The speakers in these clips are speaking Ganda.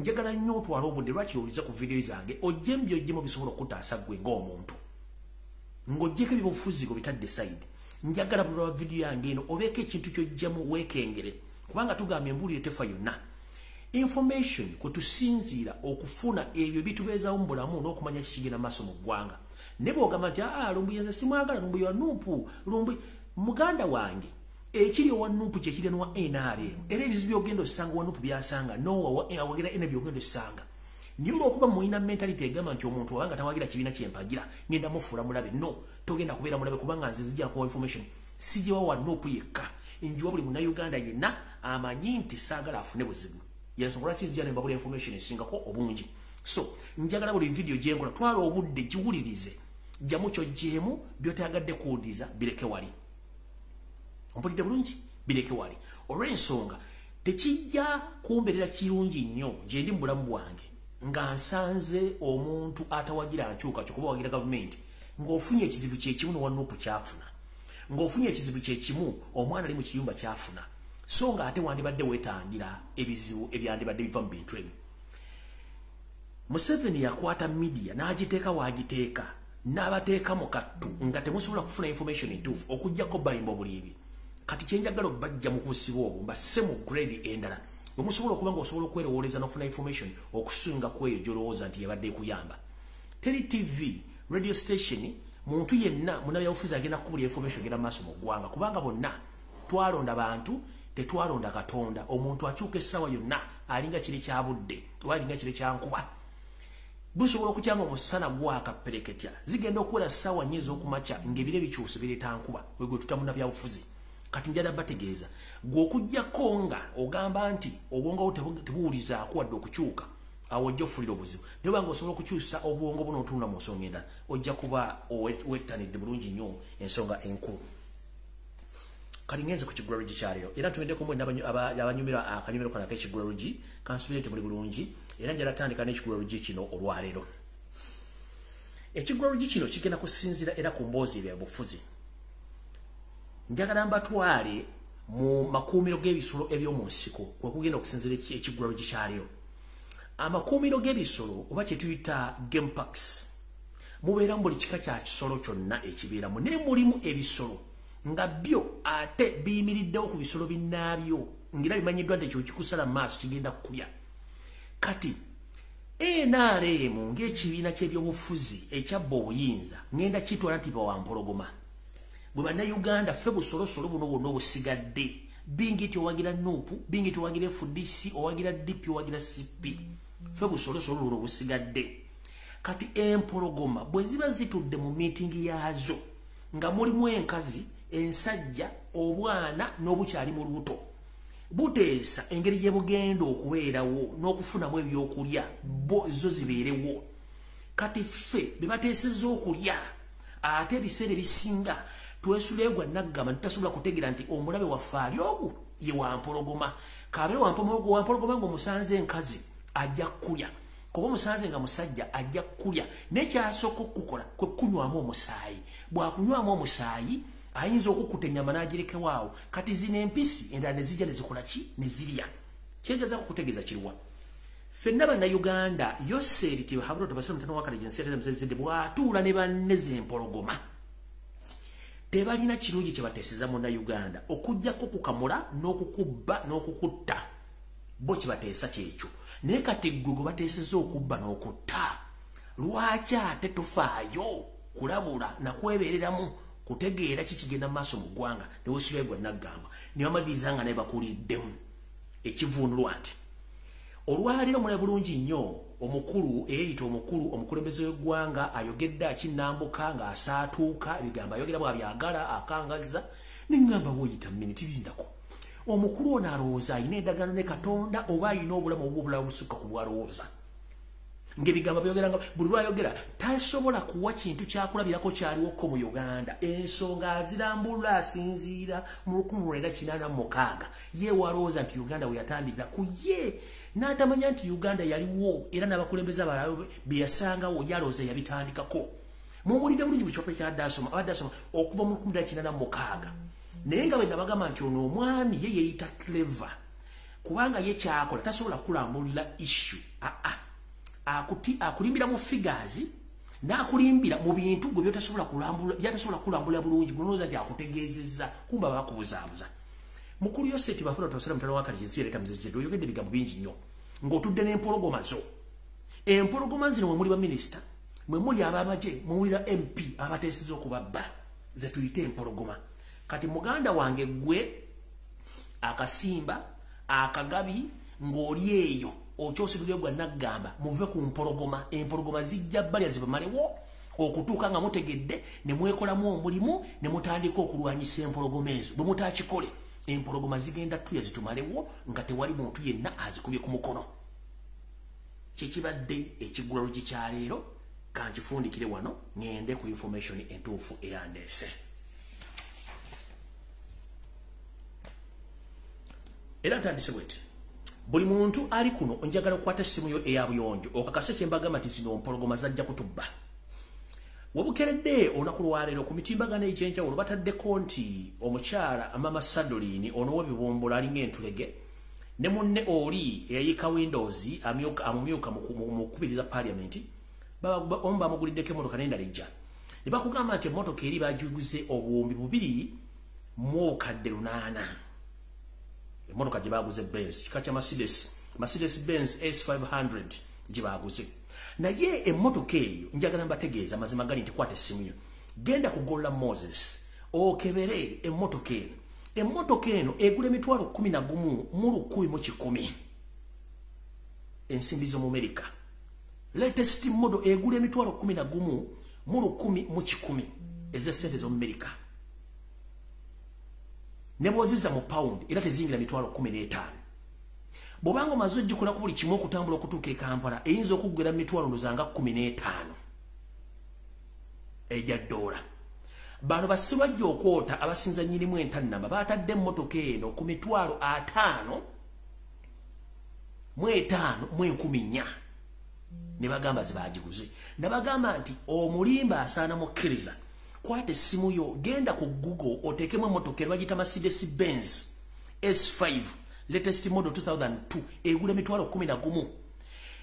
Njagala nnyo otwale obudde lwaki owulize ku vidiyo zange, ojje byojjemu bisobola okutaasa ggwe ng'omuntu, ng'ojjeko ebyobufuzi go bitadde side. Njagala buli lwa vidiyo yange eno obeeko ekintu ky'ojjamu, weekengere, kubanga tugambye embuulire tefa yonna. Information kwe tusinziira okufuna ebyo bitubeezawo mu bulamu n'okumanya kikigenda maaso mu ggwanga. Ne bw'ogamba nti aa Lumbuye nze simwagala, Lumbuye wa NUP, Lumbuye muganda wange, ekiri owa NUP kyekiri n'owa NRM, era ebizibu by'ogenda osanga owa NUP byasanga n'owa awagira NRM by'ogenda osanga. Naye olw'okuba mulina mentality egamba nti omuntu wabanga tawagira kibiina kyempagira ngenda mufuula mulabe, no, togenda kubeera mulabe, kubanga nze nzija nkuwa information sigiwa wa NUP yekka, njiwa buli munnayuganda yenna amanyi nti saagala afune buzibu. Yensonga lwaki nzija ne mbabula information esingako obungi. So njagala buli video gye nkola twala obudde giwulirize, jjamu ky'oggyeemu, by'otayagadde kuwuliriza bireke wali. Ompulidde bulungi? Bireke wali. Olw'ensonga tekijja kumbeerera kirungi nnyo gye ndi mu bulamu bwange nga nsanze omuntu atawagira nkyuka kuba wagira gavumenti, ng'ofunye ekizibu kyekimu n'owa NUP kyafuna, ng'ofunye ekizibu kyekimu omwana ali mu kiyumba kyafuna, so nga ate wandibadde weetangira ebizibu ebyandibadde biva mu bintu ebyo. Museveni yakwata media n'agiteeka waagiteeka, n'abateeka mu kattu nga temusobola kufuna information entuufu okuggyako balimba obulimbi. Kati kyenjagala obbajja mu kusiba obwo mbasse mu grade endala bwe musobola okuba ng'osobola okwerowooleza n'ofuna information okusinga ku eyo gy'olowooza nti yabadde ekuyamba. Teri TV, radio station, muntu yenna munnabyabufuzi agenda kukubulira information egenda maaso mu ggwanga, kubanga bonna twalonda bantu, tetwalonda Katonda. Omuntu akyuka essaawa yonna, alinga kiri kya budde oba alinga kiri kya nkuba. Busobola okukyanga omusana gwaka pereketya, zigenda okuwera ssaawa 4 ez'okumakya ng'ebire bikyuse bireeta nkuba. Wegwe tuta munnabyabufuzi. Kati njala bategeeza gwe okuggyako nga ogamba nti obwongo bwo tebuwulizaako wadde okukyuka, awo ojja ofulira obuzibu. Naye obanga osobola okukyusa obwongo buno otunula mu nsonga endala, ojja kuba wettanidde bulungi nnyo ensonga enkulu. Kati ngenze ku kigulalogi kyaleero, era ntumiddeko mwenna abanyumira akanyumiro kano ak'ekigulalogi, kansuubire nti muli bulungi, era njala tandika n'ekigulalogi kino olwaleero. Ekigulalogi kino kigenda kusinziira era ku mboozi ebyabufuzi. Njagala mbatwale mu makuumiro g'ebisolo eby'omu nsiko kwe kugenda okusinziira ekigulalogi kyaleero. Amakuumiro g'ebisolo oba kye tuyita game parks mubeeramu buli kika kya kisolo kyonna ekibeeramu, naye mulimu ebisolo nga byo ate biyimiriddewo ku bisolo binnaabyo, ng'era bimanyiddwa nti ekyo kikusala mu maaso kigenda kukulya. Kati NRM ng'ekibiina ky'ebyobufuzi ekyabba obuyinza ngenda kitwala nti bawampologoma. Bwe bannayuganda ffe busolosolo buno bwonna obusigadde, bingi ti owagira NUP, bingi ti owagira FDC, owagira DP, owagira CP, ffe busolosolo buno obusigadde. Kati empologoma bwe ziba zitudde mu miitingi yaazo nga mulimu enkazi, ensajja, obwana n'obukyali mu lubuto, buteesa engeri gye bugenda okubeerawo n'okufunamu ebyokulya bo zo zibeerewo. Kati ffe be bateesezza okulya, ate ebiseera ebisinga twesuleegwa naggamba ntitasobola kutegeera nti omulabe waffe ali ogwo ye wampologoma. Kabeere wampologoma ng'omusanze enkazi ajja kukulya, kuba omusanze nga musajja ajja kukulya, naye kyasooka okukukola kwe kunywamu omusaayi. Bw'akunywamu omusaayi ayinza okukutta ennyama n'agirekewo awo. Kati zino empisi endala ne zijja ne zikola ki? Ne zirya. Kyengezaako okutegeeza kiruwa? Ffenna bannayuganda, Yoseri Tibuhaburwa Tobasira mutano wa Kalegensi ate bw'atuula ne banne z'empologoma, tebalina kirungi kye bateeseza munnayuganda okuggyako kukamula n'okukubba n'okukutta. Bo kye bateesa kyekyo. Naye kati ggwe gwe bateesezza okubba n'okutta, lwaki ate tofaayo kulabula na kwebeereramu kutegeera ki kigenda mu maaso mu ggwanga? Ne weesibegwa naggamba ne bamaliriza nga naye bakuliddemu ekivuunulwa nti olwaleero mulabe bulungi nnyo omukulu eyeyita omukulu omukulembeze w'eggwanga ayogedde akinnambuka ng'asaatuuka ebigambo ayogera bw'abyagala akangazza. Ne ŋŋamba bw'oyita miniti lindako, omukulu ono alowooza alina endagaano ne Katonda oba alina obulamu obwobulamu busukka ku bwalowooza, ng'ebigambo byogera nga buli lwayogera tasobola kuwa kintu kyakulabirako kyaliwoko mu Uganda. Ensonga azirambulula asinziira mu 1986, ye walowooza nti Uganda we yatandikira ku ye, n'atamanya nti Uganda yaliwo era n'abakulembeze abalala bye yasangawo yalowooza yabitandikako. Muwulidde bulungi buli kyapa kyadde asoma, abadde asoma okuva mu 1986, naye nga bwe nabagamba nti ono omwami ye yeeyita clever, kubanga ye kyakola tasobola kulambulula issue. Akulimbira mu figures n'akulimbira mu bintu gwe by'otasobola kulambula, by'atasobola kulambula bulungi, gw'olowooza nti akutegeezezza, kumba bakubuzaabuza. Mukulu Yoseti Bafuna Tosera mutalo wa Kalijezi ereeta muzizidde, oyogedde ebigambo bingi nnyo ng'otudde n'empologoma zo. Empologoma zino mwe muli baminisita, mwe muli ab'amagye, mwe muli ba MP abateeseza okubabba, ze tuyite empologoma. Kati muganda wange gwe akasimba akagabi ng'oli eyo okyosigulire gwa naggamba, muve ku mpologoma. Empologoma zijja balya zibamalewo okutuuka nga mutegedde ne mwekolamu omulimu ne mutandika okulwanyisa empologoma ezo. Bwe mutakikole, empologoma zigenda tuya zitumalewo nga tewali muntu yenna azikubye ku mukono. Kyekibadde ekiggulalogi kya leero, kankifundikire wano ŋŋende ku information entuufu eyandeese. Era ntandise bweti. Buli muntu ali kuno njagala okukwata essimu yo eya buyonjo okakase kye mbagamba nti zino mpologoma zajja kutubba. Webukeredde olunaku lwaleero ku mitimbagano egy'enjawulo bataddeko nti omukyala Mama Sadolini ono w'ebibombola alinga entulege ne munne oli eyayiika Windows amumyuka mu kukubiriza parliament, omu bamuguliddeko emmotoka n'endala ejja. Ne bakugamba nti emmotoka eri bagiguze 2,800. Emmotoka gye baguze Benz, kika kya Mercedes Benz S500 gye baguze. Naye emmotoka eyo njagala mbategeeza amazima gali nti kwata essimu yo, genda ku Gola Moses okebere emmotoka eno. Emmotoka eno egula 11,100 ensimbi z'omu Amerika. Latest model egula 11,100 ez'essente z'omu Amerika. Ne bw'ozizza mu pound era tezingira 15,000. Bw'obanga omaze ogikolako buli kimu okutambula okutuuka e Kampala, eyinza okuggwera mu mitwalo ndowooza 15 egya ddoola. Bano basirwajja okwota abasinza nnyinimu entannama baatadde emmotoka eno ku 55,400 ne bagamba ze baagiguze. Ne bagamba nti omulimba asaana mukkiriza. Kwata essimu yo, genda ku Google oteekemu emmotoka eno bagiyita Mercedes Benz S5 latest model 2002 egula 11,000.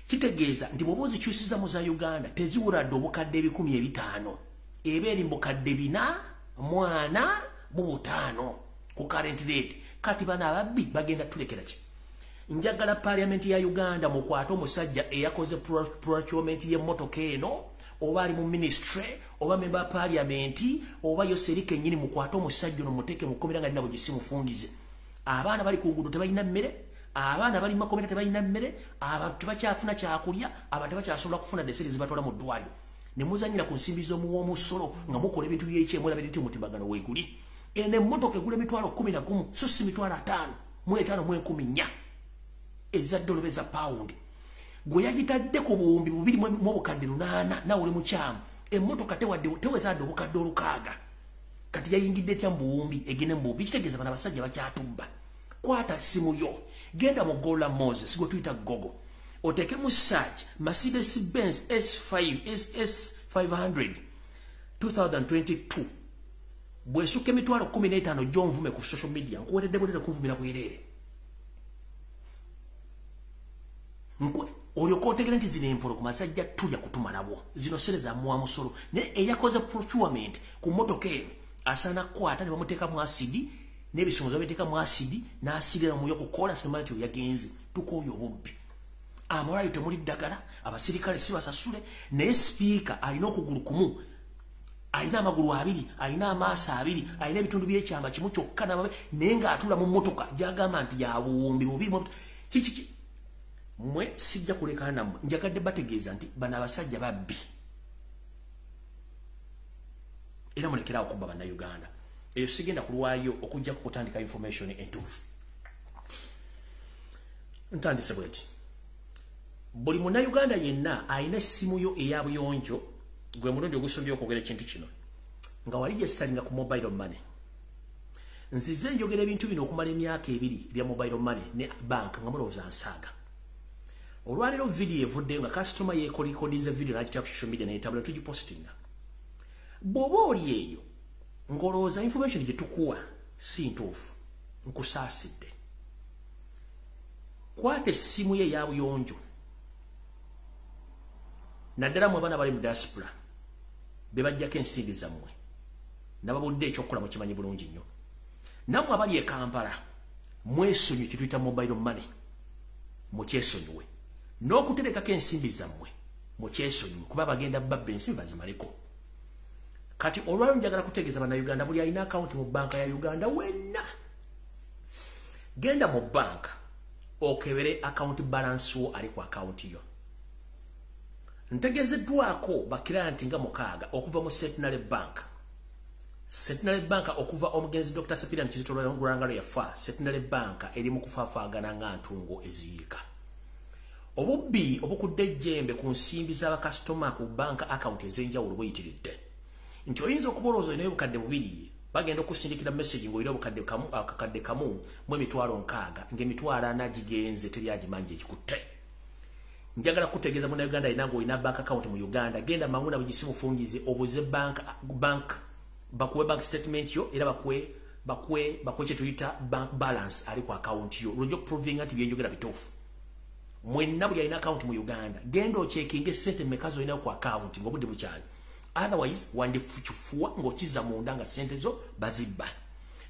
Kitegeeza nti bw'oba ozikyusiza mu za Uganda teziwula dde obukadde 500, eba eri mu bukadde 445 ku current rate. Kati bano ababbi bagenda tulekera ki? Njagala parliament ya Uganda mukwate omusajja eyakoze procurement y'emmotoka eno, oba ali mu ministry oba member parliament oba yoseri kennyini, mukwate omusajja ono muteeke mu kkomera nga alina bwe. Abaana bali ku nguudo tebalina mmere, abaana bali mu makomera tebalina mmere, abantu tebakyafuna kyakulya, abantu tebakyasobola kufuna deseri zibatwala mu ddwaliro. Ne muzannyira ku nsimbi z'omuw'omusolo nga mukola ebintu by'ekyemwerabira nti omutimbagano weeguli. Eno emmotoka egula 11,000 so si 55,400 eza ddoola eza pawundi. Gwe yagitadde ku 2,800 nawe oli mukyamu. Emmotoka teweza dde obukadde 600. Kati yayingidde etya mu buwumbi egende mu buwumbi? Kitegeeza bano abasajja bakyatubba. Kwata ssimu yo, genda mu Gola Moses gwe tuyita Gogo, oteekemu search Mercedes Benz S5 SS500 2022. Bw'esukka 15,000 gy'onvume ku social media, nkuweredde bwerere kunvumira bwereere. Olyoka otegere nti zino empologoma zajja tulya kutumalawo. Zino ssente za muwa musolo. Naye eyakoze procurement ku mmotoka eno asaana kukwata ne bamuteekamu asidi n'ebisonzo babiteekamu asidi n'asirira mu kukola sinema nti yagenze. Tukooye obubbi. Amalwaliro temuli ddagala, abasirikale si basasule, naye sipiika alina okugulu kumu, alina amagulu abiri, alina amaaso abiri, alina ebitundu by'ekyama kimu kyokka naye ng'atula mu mmotoka gy'agamba nti ya 2,200. Kiki mmwe sijja kulekana nammwe, njagadde bategeeza nti bano abasajja babbi era mulekeraawo okubba Bannayuganda. Eyo sigenda kulwayo okujjako kutandika information entuufu. Ntandise bweti. Buli munnayuganda yenna alina essimu yo eya buyonjo, gwe mulundi ogusombye okwogera ekintu kino, nga wali gyesitalinga ku mobile money. Nzize njogera ebintu bino okumala emyaka 2 bya mobile money ne bank nga mulowooza nsaaga. Olwaleero video evuddeyo nga kasitoma yeekolikodinze video n'agiteeka ku social media n'etabula tugipostinga. Bw'oba oli eyo ng'olowooza information gye tukuwa si ntuufu, nkusaasidde. Kwata essimu ye eya buyonjo, Naddala mmwe abaana bali mu diaspora be bajjako ensimbi zammwe, nababudde ekyokukola mukimanyi bulungi nnyo. Nammwe abali e Kampala mwesonyiwe kye tuyita mobile money, mukyesonyiwe n'okuterekako ensimbi zammwe, mukyesonyiwe kuba bagenda babba ensimbi bazimaleko. Kati olwaleero njagala kutegeeza Bannayuganda, buli alina akawunti mu banka ya Uganda wenna, genda mu banka okebere account balance wo ali ku akawunti yo. Ntegeezeddwako bakiranti nga 6 okuva mu Centenary Bank. Centenary Bank okuva omugenzi Dr. Cyprian Kizito Lwanga yafa, Centenary Bank eri mu kufaafaagana nga ntungo eziyiika. Obubbi obukudde ejjembe ku nsimbi z'abakasitoma ku banka account ez'enjawulo buyitiridde. Nti oyinza okuba olowooza olinayo obukadde 2, bagenda okusindikira message ng'olina obukadde kamu, akakadde kamu mu 60,000, ng'emitwalo 40 gigenze teri agimanja ekikutte. Njagala kutegeeza Munnayuganda alina ng'olina bank account mu Uganda, genda mangu na bugisimu fungize obuze bank bakuwe bank statement yo, era bakuwe kye tuyita bank balance ali ku account yo, lwojja okuprovinga nti byenjogera bituufu. Mwenna buli alina account mu Uganda, genda ochekinge ssente mmeka z'olina ku account ng'obudde bukyali. Otherwise wandifukifuwa ng'okiza munda nga ssente zo bazibba.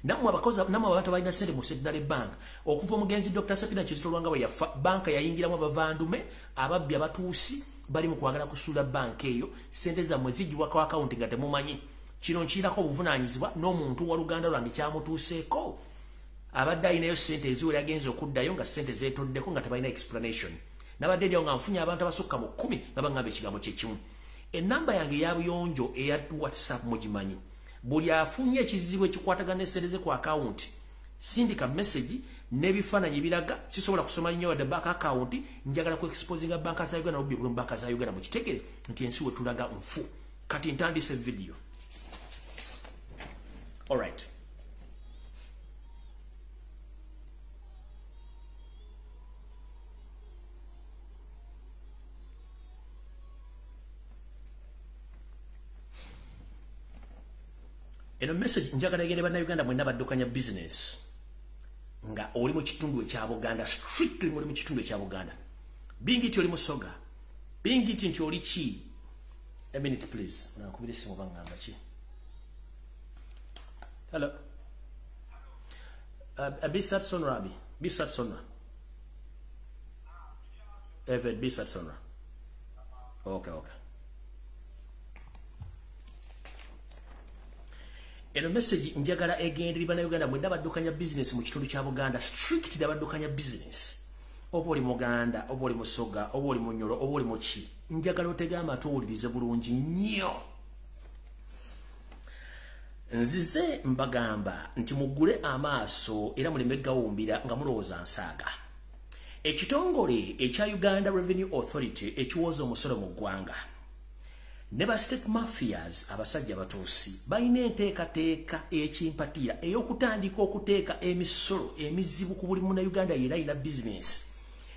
Nammwe abantu abalina ssente mu Centenary Bank, okuva omugenzi Dr. Cyprian Kizito Lwanga bwe yafa, banka yayingiramu abavandume, ababbi, abatuusi, bali mu kwagala kusuula banka eyo. Ssente zammwe zijjibwako akawunti nga temumanyi. Kino nkirako obuvunaanyizibwa n'omuntu wa Luganda lwange kyamutuuseeko. Abadde alinayo ssente eziwera yagenze okuddayo nga ssente zeetoddeko nga tebalina explanation. Nabadde ndyawo nga nfunye abantu abasukka mu 10 nga baŋŋamba ekigambo kye kimu. Ennamba yange eya buyonjo eya WhatsApp mugimanyi. Buli afunye ekizibu ekikwatagana n'essente ze ku akawunti, sindika message n'ebifaananyi biraga. Sisobola kusoma nnyo wadde bank account, njagala ku exposinga banka za Uganda n'obubbi buli mu banka za Uganda, mukitegere nti ensi we tulaga nfu. Kati ntandise video. Alright. Eno message njagala egende Bannayuganda mwenna baddukanya business nga oli mu kitundu ekya Buganda, strictly oli mu kitundu ekya Buganda. Bingi nti oli Musoga, bingi nti oli ki. A minute please. Nakubira essimu baŋŋamba ki? Hello. Bisat Sonra, Bisat Sonra. Evet, Bisat Sonra. Okay, okay. Eno message njagala egende eri Bannayuganda mwenna baddukanya business mu kitundu kya Buganda, strictly abaddukanya business. Oba oli Muganda, oba oli Musoga, oba oli Munyoro, oba oli Muki. Njagala otege amatu owulirize bulungi nnyo. Nzize mbagamba nti muggule amaaso era muleme gawumbira nga mulowooza nsaaga. Ekitongole ekya Uganda Revenue Authority ekiwooza omusolo mu ggwanga ne ba state mafias abasajja batuusi balina enteekateeka ekimpatiira ey'okutandika okuteeka emisolo emizibu ku buli Munnayuganda yenna alina bizinensi,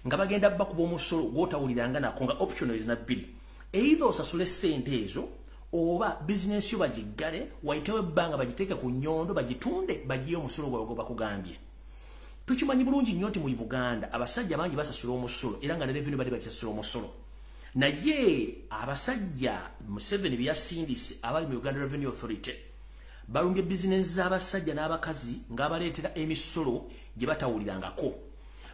nga bagenda bakuba omusolo gw'otawuliranga nako nga option is na 2. Either osasule ssente ezo oba bizinensi yo bagiggale, wayitewo ebbanga bagiteeke ku nnyondo bagitunde bagiye omusolo gwabwe gwe bakugambye. Tukimanyi bulungi nnyo nti mu Buganda abasajja bangi basasula omusolo era nga ne revenue bali bakisasula omusolo. Naye abasajja Museveni bye yasindise abali mu Uganda Revenue Authority balumbye bizinensi z'abasajja n'abakazi ng'abaleetera emisolo gye batawulirangako.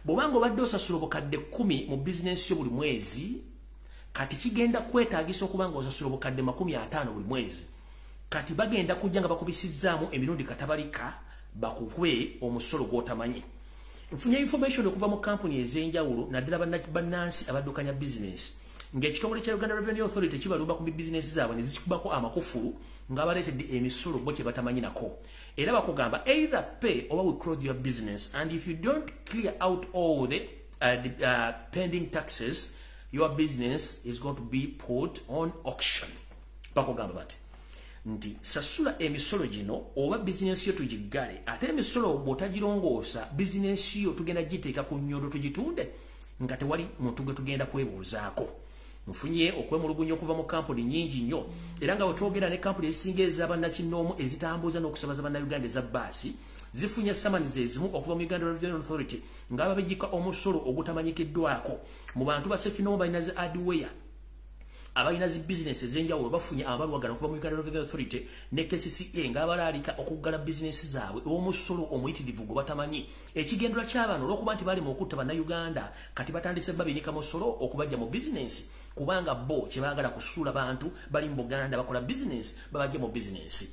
Bw'obanga obadde osasula obukadde 10 mu bizinensi yo buli mwezi, kati kigenda kwetaagisa okuba nga osasula obukadde 50 buli mwezi. Kati bagenda kujja nga bakubisizzaamu emirundi katabalika bakukwe omusolo gw'otamanyi. Nfunye information okuva mu kampuni ez'enjawulo naddala bannansi abaddukanya bizinensi ng'ekitongole kya Uganda Revenue Authority kibalumba ku bizinensi zaabwe ne zikikubako amakufulu ng'abaleetedde emisolo bo kye batamanyi nako. Era bakugamba either pay or we close your business, and if you don't clear out all the pending taxes, your business is going to be put on auction. Bakugamba bati nti sasula emisolo gino oba bizinensi yo tugiggale, ate emisolo bw'otagirongoosa bizinensi yo tugenda giteeka ku nnyondo tugitunde nga tewali muntu gwe tugenda kwebuuzaako. Nfunye okwemulugunya okuva mu kampuni nnyingi nnyo, era nga bwe ne kampuni ezisinga ez'abannakinnoomu ezitambuza n'okusabaza bannayuganda eza bbaasi zifunye summons ezimu okuva mu Uganda Revenue Authority nga babijjika omusolo ogutamanyikiddwako mu bantu ba Sefinoomu balina zi hardware Abalina zi business ez'enjawulo bafunye amabaluwa gano okuva mu Uganda Revenue Authority ne KCCA ng'abalaalika okuggala bizinesi zaabwe omusolo omuyitirivu gwe batamanyi. Ekigendera ky'abano olw'okuba nti bali mu okutta Bannayuganda, kati batandise babinika musolo okubajja mu bizinesi, kubanga bo kye baagala kusuula bantu bali mu Buganda bakola bizinesi, babajje mu bizinesi.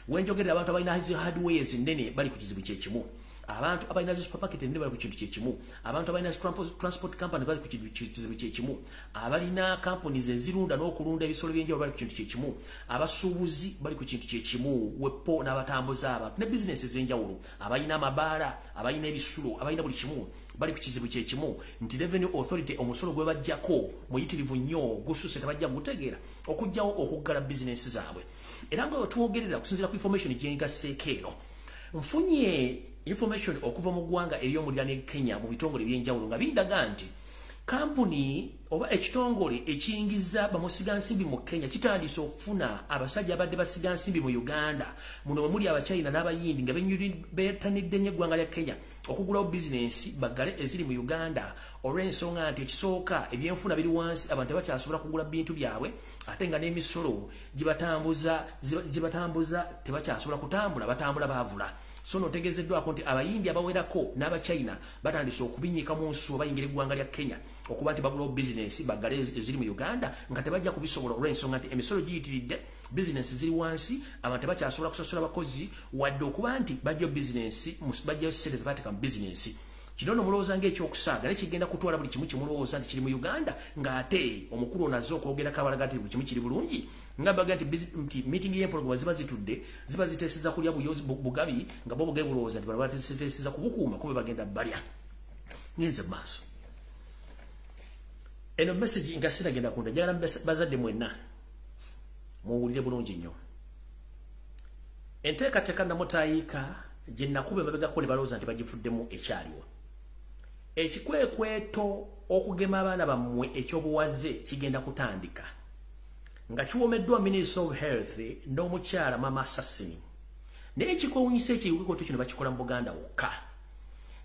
Wenjogerera, abantu abalina zi hardwares ennene bali ku kizibu kye kimu. Abantu abalina zi supermarket ennene bali ku kintu kye kimu. Abantu abalina zi transport company bali ku kizibu kye kimu. Abalina companies ezirunda n'okulunda ebisolo by'enjawulo bali ku kintu kye kimu. Abasuubuzi bali ku kintu kye kimu. Wepo n'abatambuza abantu ne bizinesi ez'enjawulo, abalina amabaala, abalina ebisulo, abalina buli kimu bali ku kizibu kye kimu, nti Revenue Authority omusolo gwe bajjako muyitirivu nnyo, gususe, tebajja gutegeera okugjawo okuggala bizinesi zaabwe. Era nga wetwogerera, okusinziira ku information gyengasseeko eno, nfunye information okuva mu ggwanga ery'omuliraano e Kenya mu bitongole ebyenjawulo nga bindaga nti kampuni oba ekitongole ekiyingiza bamusigansimbi mu Kenya kitandise okufuna abasajja abadde basigansimbi mu Uganda. Muno mwe muli Abachina n'Abayindi nga beetanidde nnyo eggwanga lya Kenya okugulawo bizinensi baggale eziri mu Uganda, olw'ensonga nti ekisooka, ebyenfuna biri wansi, abantu tebakyasobola kugula bintu byabwe, ate nga n'emisolo gibatambuza tebakyasobola kutambula, batambula baavula. So notegeezeddwako nti Abayindi abawerako n'Abachina batandise okubinyika mu nsuwa bayingira eggwanga lya Kenya okuba nti bagulawo bizinensi baggale eziri mu Uganda, nga tebajja kubisobola olw'ensonga nti emisolo giyitiridde, bizinensi ziri wansi, abantu tebakyasobola kusasula bakozi wadde okuba nti bajjayo bizinensi, bajjayo ssente zebateeka mu bizinensi. Kino nno mulowooza ng'ekyokusaaga, naye kigenda kutwala buli kimu kyemulowooza nti kiri mu Uganda, ng'ate omukulu ono azze okwogerako abalaga nti buli kimu kiri bulungi, nga baga nti meeting y'empologoma ziba zitudde, ziba ziteeseza kulya bugabi, nga bo bugabi bulowooza nti bano bateeseza kubukuuma, kumbe bagenda balya. Ngenze mu maaso. Eno message nga sinagenda kunda, njagala bazadde mwenna muwulire bulungi nnyo. Enteekateeka namutayiika gye nakuba emabegako ne balowooza nti bagivuddemu ekyaliwo. Ekikwekweto okugema abaana bammwe ekyobuwaze kigenda kutandika nga kiwomeddwa Minister of Health n'omukyala Mama Assassin. Naye ekikwewunyisa, ekikwekweto kino bakikola mu Buganda wokka.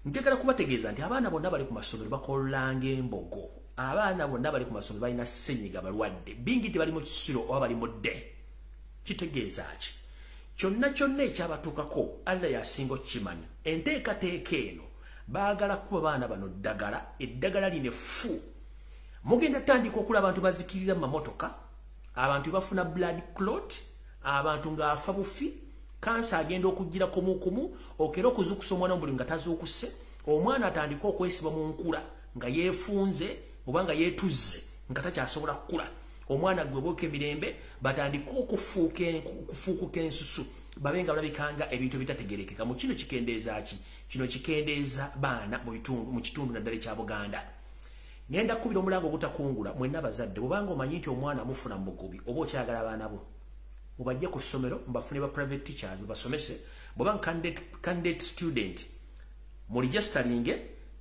Njagala kubategeeza nti abaana bonna bali ku masomero bakololanga embogo. Abaana bonna bali ku masomero balina ssenyiga, balwadde bingi, tebali mu kisiro oba bali mu dde. Kitegeeza ki? Kyonna kyonna ekyabatuukako, Allah yasinga okukimanya. Enteekateeka eno baagala kuba baana bano ddagala, eddagala lino effu. Mugenda tandika okulaba abantu bazikirira mu mamotoka, abantu bafuna blood clot, abantu ng'afa bufi, kansa agenda okugira kumukumu, okera okuzukusa omwana buli nga tazuukuse, omwana atandika okwesiba mu nkula nga yeefunze oba nga yeetuzze nga takyasobola kukula. Omwana gwe bwoka emirembe, batandika okufuukuka ensusu, babe nga balabikanga ebintu ebitategerekeka. Mu kino kikendeeza ki? Kino kikendeeza baana mu kitundu naddala ekya Buganda. Ngenda kukubira omulango ogutakungula mwenna abazadde. Bwobanga omanyi nti omwana amufuna mu bugubi oba okyagala abaana bo, mubajje ku ssomero, mubafune ba private teachers basomese. Bw'oba candidate student, muregisteringe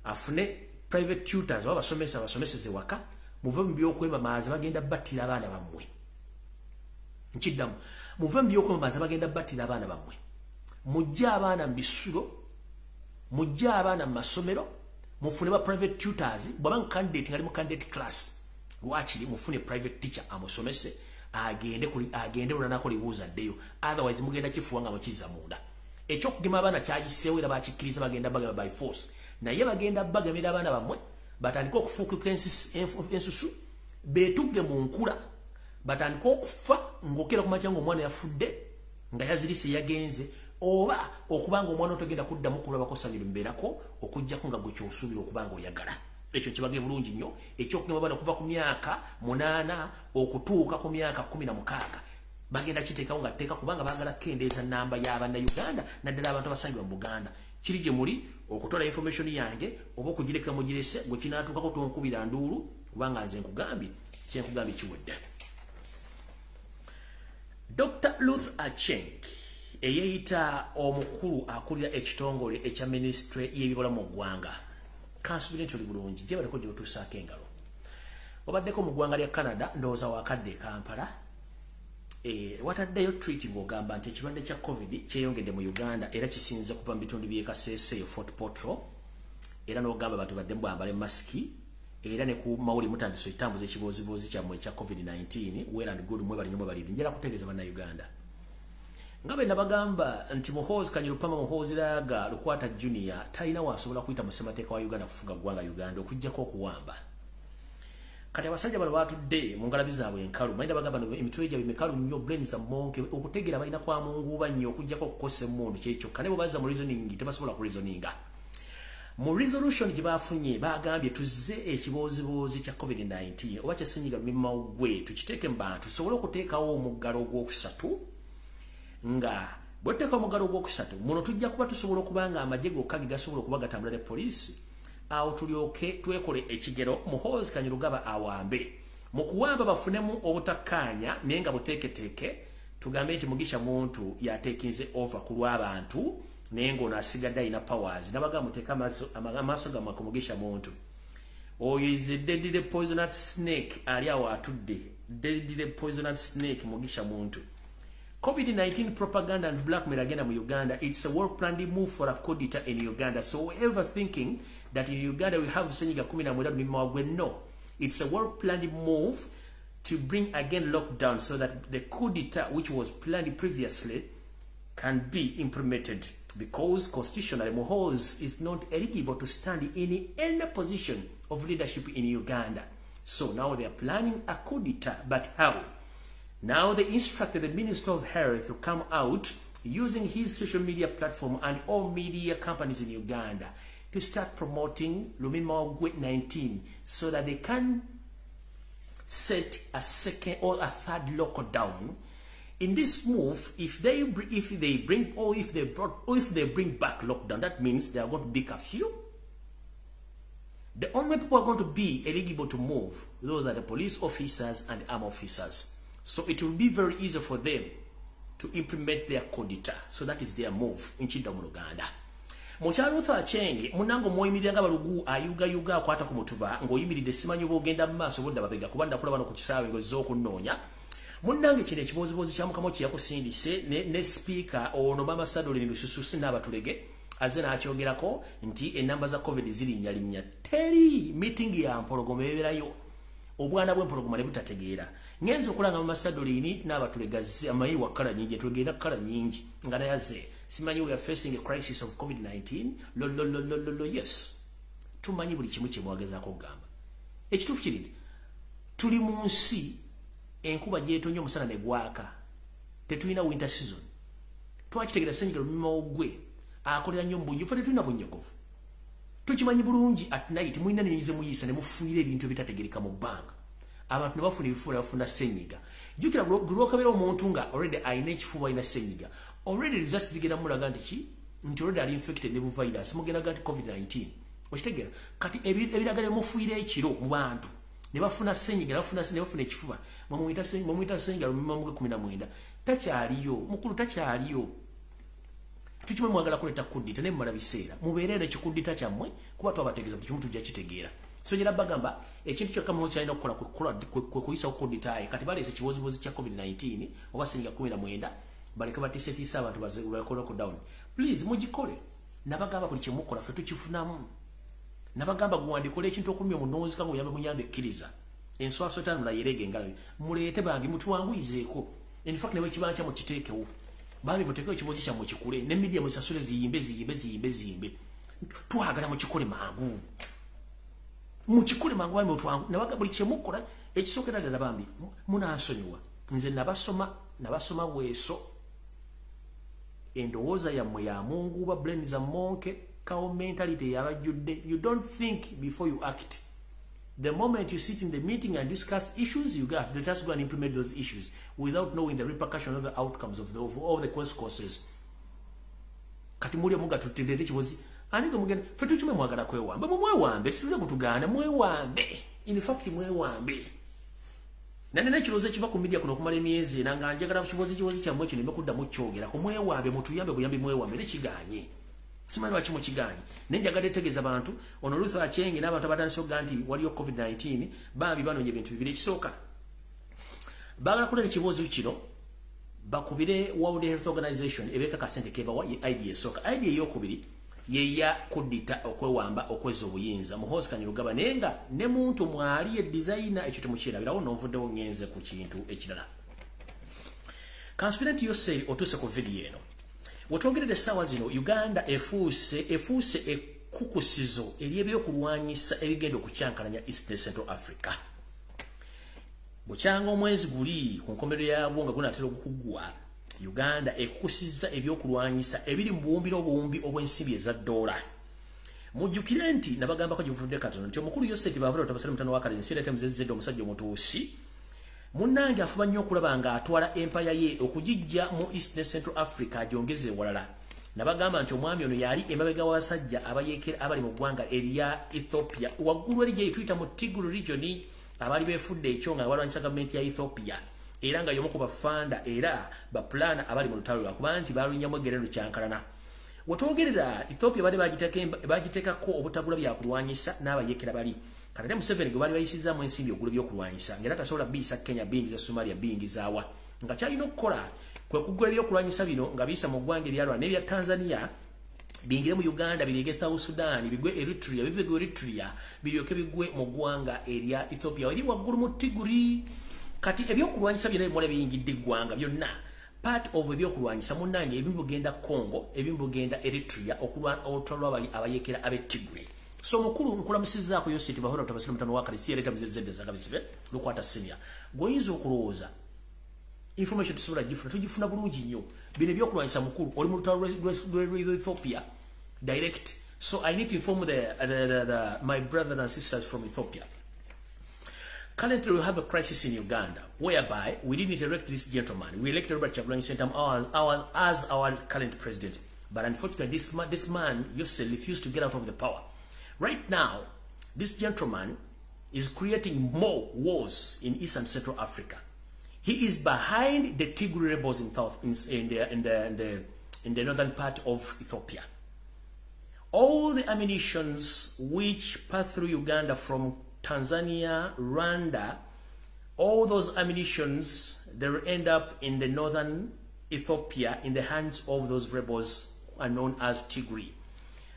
afune private tutors oba basomesa abasomeseze waka. Muve mu byokwemamaaza, bagenda battira abaana bammwe. Nkiddamu, muve mu byokwemamaaza, bagenda battira abaana bammwe. Mujje abaana mu bisulo, mujje abaana mu masomero, mufune ba private tutors. Bw'aba candidate nga ali mu candidate class, lwakiri mufune private teacher amusomese, agende lulanako libuuza addeyo. Otherwise mugenda kifuwa nga mukizza munda. Ekyokugema abaana kyayiseewo era bakikkiriza, bagenda bagema by force. Naye bagenda bagemera abaana bammwe, batandike okufuukuka ensusu, beetugge mu nkula, batandike okufa ng'okera kumakya ng'omwana yafudde nga yazirise yagenze, oba okuba nga omwana otogenda kuddamu kulabako ssanyu mbeerako, okuggyako nga gwe kyosuubira okuba nga oyagala. Ekyo kibage bulungi nnyo. Ekyokugema abaana okuva ku myaka 8 okutuuka ku myaka 16 bagenda kiteekawo nga tteeka, kubanga baagala kukendeeza namba y'Abannayuganda, naddala abantu abasangibwa mu Buganda. Kiri gye muli okutwala information yange oba okugireka mugirese. Gwe kinaatuukako tonkubira nduulu, kubanga nze nkugambye, kyenkugambye kiwedde. Dr Ruth Acheng, eyeeyita omukulu akulira ekitongole ekya minisitule y'ebibula mu ggwanga, kansubire nti oli bulungi gye baliko gy'otuusaako engalo. Obaddeko mu ggwanga lya Canada, ndowooza wakadde e Kampala. Wataddeyo tweet ng'ogamba nti ekirwadde kya COVID kyeyongedde mu Uganda era kisinze kuva mu bitundu by'e Kasese, Fort Portal, era n'ogamba abantu baddemu bambale masiki. Era ne ku mawuli mutandise ekitambuza ekibooziboozi kyammwe ekya COVID-19. Well and good, mwebali nnyo, mwebali. Njagala kutegeeza Bannayuganda nga bwe nabagamba nti Muhoozi Kanyirupama Muhoozi Laaga Lukwata Junior talina wasobola kuyita mu ssemateeka wa Uganda kufuga ggwanga Uganda okuggyako okuwamba. Kati abasajja bano batudde mu ngalabi zaabwe enkalu, manyi nabagamba emitwe gyabwe mikalu nnyo, brain za monke, okutegeera balina kwa munguuba nnyo okuggyako okukosa emmundu kyekyokka. Ne bwe bazza mu reasoning tebasobola ku reasoninga. Mu resolution gye bafunye bagambye tuzze ekibooziboozi kya COVID-19 oba kya ssenyiga mimawugwe tukiteeke mu bantu tusobole okuteekawo omuggalo ogwokusatu. Nga bwe tuteeka omuggalo ogwokusatu muno tujja kuba tusobola okuba nga amagye gokka ge gasobola okuba gatambula ne poliisi, awo tulyoke twekole ekigero Muhoozi Kanyirugaba awambe. Mu kuwamba bafunemu obutakkaanya naye nga buteeketeeke, tugambe nti Mugisha Muntu yateekinze over ku lw'abantu naye ng'ono asigadde alina powers. Nabagamba muteeke amaaso gammwe ku Mugisha Muntu. Oyo is a deadly poisonous snake ali awo atudde, deadly poisonous snake Mugisha Muntu. COVID-19 propaganda and blackmail agenda mu Uganda, it's a well-planned move for a coup d'etat in Uganda. So whoever thinking that in Uganda we have senyiga 19 mimawagwe, no. It's a well-planned move to bring again lockdown so that the coup d'etat which was planned previously can be implemented. Because constitutionally Muhoozi is not eligible to stand in any position of leadership in Uganda. So now they are planning a coup d'etat, but how? Now they instructed the Minister of Health to come out using his social media platform and all media companies in Uganda to start promoting Lumimawugwe 19 so that they can set a second or a third lockdown. In this move, if they bring back lockdown, that means they are going to be curfew. The only people who are going to be eligible to move, those are the police officers and armed officers. So it will be very easy for them to implement their coup d'etat. So that is their move in Chinda mu Uganda. Mukyala Ruth Achenge, munango mwoyimirira nga balugu ayugayuga akwata ku mutuba ng'oyimiridde simanyi oba ogenda mu maaso bodda babega kuba ndakula bano ku kisaawe ng'ozze okunnoonya. Munnange kino ekibooziboozi kya Mukama kye yakusindise ne speaker ono Mama Sadolin Lususu Sinaabatulege azze n'akyogerako nti ennamba za COVID zirinnya. Teri meeting ya mpologoma ebeerayo. Obwana bw'empologoma ne butategeera. Ngenze okulanga Mama Sadolin n'Abatulege amanyi wa kkala nnyingi, etulege kkala nnyingi nga naye azze. Simanyi we are facing a crisis of COVID-19. Lo lo lo lo lo lo, yes. Tumanyi buli kimu kye mwagezaako okugamba. Ekituufu kiri nti tuli mu nsi enkuba gy'etonnya omusana ne gwaka. Tetulina winter season. Twakitegeera ssenyiga Lumimawugwe akolera nnyo mu bunyogovu, ffe tetulina bunyogovu. Tukimanyi bulungi at night mulina nnyonyi ze muyisa ne mufuuyira ebintu ebitategeereka mu bbanga. Abantu ne bafuna ebifuba ne bafuna ssenyiga. Jjukira buli lw'okebera omuntu nga already alina ekifuba alina ssenyiga, already results zigenda mulaga nti ki? Nti already ali infected ne bu virus, mugenda ga nti COVID-19. Okitegeera? Kati ebiragala bye mufuuyira ekiro mu bantu ne bafuna ssenyiga, ne bafuna ekifuba, mumuyita ssenyiga Lumimawugwe 19. Takyaliyo, mukulu takyaliyo. Tukimanyi mwagala kuleeta coup d'etat naye mumala biseera. Mubeere n'eki coup d'etat kyammwe kuba twabategeeza buli kimu tujja kitegeera. So njagala bagamba ekintu kyokka Muhoozi ky'alina okukola kwe kuyisawo coup d'etat ye. Kati baleese ekibooziboozi kya COVID-19 oba ssenyiga 19 baleke batiisetiise abantu bakole lockdown. Please mugikole. Nabagamba buli kye mukola ffe tukifunamu. Nabagamba guwandikole ekintu okulumya omunonzika ng'oyambe muyambe ekkiriza. Enswaso ttaano mulayerege engalo. Muleete bange mutuwanguyizeeko. In fact ne bwe kiba nkya mukiteekewo. Bambi muteekewo ekibozi kyammwe kikule ne media musasule ziyimbe ziyimbe ziyimbe ziyimbe. Twagala mukikole mangu. Mukikole mangu bambi mutwangu. Nabaga buli kye mukola ekisookera ddala bambi munansonyiwa. Nze nabasoma bweso. Endowooza yammwe ya munguba, brain za monke, cow mentality yabajjudde. You don't think before you act. The moment you sit in the meeting and discuss issues, you got to just go and implement those issues without knowing the repercussions of the outcomes of all the consequences. Kati muli omuga tutendete kibozi ani mugenda ffe tukimanyi mwagala kwewamba, mumwewambe, situlina kutugaana, mwewambe. In fact mwewambe. Nane n'ekirowoozo ekiva ku media kuno okumala emyezi ena nga njagala kibozi kyammwe kino nneme kuddamu kyogerako. Mwewambe, mutuyambe buyambi, mwewambe nekigaanye. Simanyi lwaki mukigaanye. Naye njagadde ntegeeza bantu ono Ruth Achenge n'abantu abatandise okugaa nti waliyo COVID-19 bambi banoonya ebintu bibiri. Ekisooka baagala kuleeta ekibuuzo kino bakubire World Health Organization ebeeka akasente kebawa, ye idea esooka. Idea eyokubiri Yeya kudita okwewamba okweza obuyinza. Muhoozi Kainerugaba naye nga ne muntu mwali ye designer, ekyo temukyerabirawo. N'onvuddewo ngenze ku kintu ekirala. Kansuubire nti Yoseri otuuse ku vidiyo eno. Wetwogerera essaawa zino, Uganda efuuse ekkukusizo ery'ebyokulwanyisa ebigenda okukyankalanya East ne Central Africa. Bukyanga omwezi guli ku nkomerero yaagwo nga gunaatera okuggwa, Uganda ekukusizza ebyokulwanyisa ebiri mu buwumbi n'obuwumbi obw'ensimbi eza ddoola. Mujjukire nti nabagambako gye katono nti omukulu Yosef Babula Tabasale mutano wa Kalensi era temuzezedde, omusajja omutuusi munnange, afuba nnyo okulaba ng'atwala empaya ye okugijja mu East ne Central Africa agyongeze ewalala. Nabagamba nti omwami ono yali emabega w'abasajja abayeekera abali mu ggwanga erya Ethiopia waggulu eri gye tuyita mu Tigray region, abaali beefudde ekyo nga balwanyisa gavumenti ya Ethiopia, era nga y'omu ku bafanda era bapulana abali mu lutalo, lwakuba nti balunnyamu eggerero kyankalana. Wetwogerera, Ethiopia badde bagiteekako obutagula byakulwanyisa n'abayeekera bali. Kati ate Museveni gwe baali bayisizaamu ensimbi ogula ebyokulwanyisa, ng'era tasobola biyisa Kenya, biyingiza Somalia, biyingizaawa, nga kyalina okukola kwe kugula ebyokulwanyisa bino nga biyisa mu ggwanga erya Rwanda n'ebya Tanzania, biyingire mu Uganda, birege South Sudan, bigwe Eritrea, bive ku Eritrea biryoke bigwe mu ggwanga erya Ethiopia eri waggulu mu Tigray. Kati ebyokulwanyisa byonna ebimala biyingidde eggwanga byonna, part of ebyokulwanyisa munnange, ebimu bigenda Congo, ebimu bigenda Eritrea olutalo lwabali abayeekera ab'e Tigray. So mukulu, nkulamusizzaako Yoseti Bahora Tabasira mutano wa Kalisi yaleeta muzezedde zakabisibe lukwata senior. Gwoyinza okulowooza information tusobola gifuna, tugifuna bulungi nnyo. Bino ebyokulwanyisa, mukulu, oli mu lutalo lw'e Ethiopia direct. So I need to inform the my brother and sisters from Ethiopia. Currently, we have a crisis in Uganda whereby we didn't elect this gentleman. We elected Robert Kyagulanyi Ssentamu as our current president. But unfortunately, this man, Yosef, refused to get out of the power. Right now, this gentleman is creating more wars in East and Central Africa. He is behind the Tigray rebels in, South, in, the, in, the, in, the, in the northern part of Ethiopia. All the ammunitions which pass through Uganda from Tanzania, Rwanda, all those ammunitions, they will end up in the northern Ethiopia in the hands of those rebels who are known as Tigray.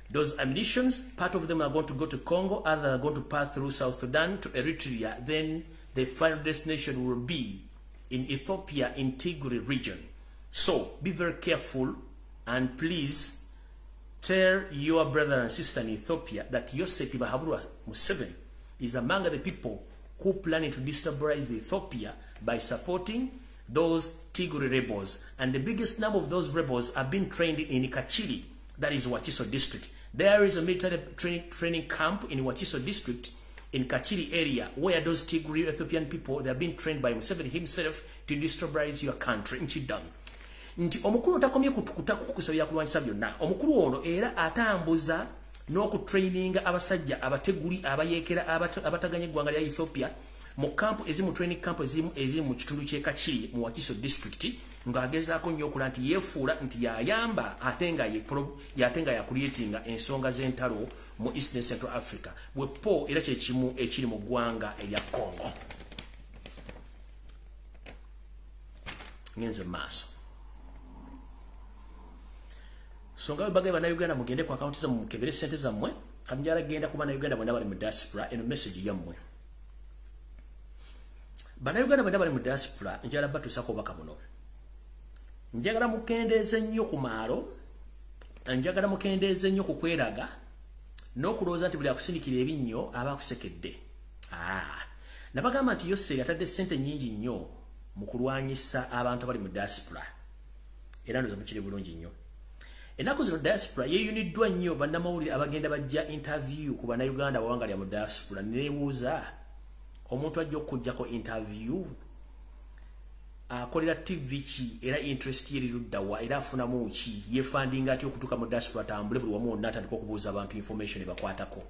Those ammunitions, part of them are going to go to Congo, others are going to pass through South Sudan to Eritrea. Then the final destination will be in Ethiopia, in Tigray region. So be very careful and please tell your brother and sister in Ethiopia that Yosef Tibahaburwa Museveni is among the people who planning to destabilize Ethiopia by supporting those Tigray rebels. And the biggest number of those rebels have been trained in Kakiri, that is Wakiso district. There is a military training camp in Wakiso district in Kakiri area where those Tigray Ethiopian people, they have been trained by Museveni himself to destabilize your country. Nchidam. Nti omukulu takomye kutukusa byakulwanyisa byonna. Omukulu ono era atambuza n'okutraininga abasajja abateguli abayeekera abataganya eggwanga lya Ethiopia mu kampu ezimu, training camp ezimu eziri mu kitundu ky'e Kakiri mu Wakiso district, ng'agezaako nnyo okula nti yeefuula nti yayamba ate nga yakucreatinga ensonga z'entalo mu East and Central Africa. Bwepo era kye kimu ekiri mu ggwanga erya Congo. Ngenze mu maaso. So nga bwe bannayuganda, mugende ku akawunti zammwe mukebere sente zammwe. Kati njala genda ku bannayuganda bonna bali mu diaspora, eno message yammwe. Bannayuganda bonna bali mu diaspora, njala batuusako obubaka buno. Njagala mukendeeze nnyo ku maalo, njagala mukendeeze nnyo ku kweraga n'okulowooza nti buli akusindikira ebinnyo aba akusekedde. Ah. Nabagamba nti Yoseri atadde ssente nnyingi nnyo mu kulwanyisa abantu abali mu diaspora, era ndowooza mukiri bulungi nnyo. Ennaku zino diaspora yeeyuniddwa nnyo bannamawulire abagenda bajja interview ku bannayuganda abawangalira mu diaspora. Neebuuza, omuntu ajja okuggyako interview akolera TV ki, era interest ye eriruddawa, era afunamu ki, yefundinga atya okutuuka mu diaspora, atambule buli wamu wonna atandika okubuuza abantu information ebakwatako?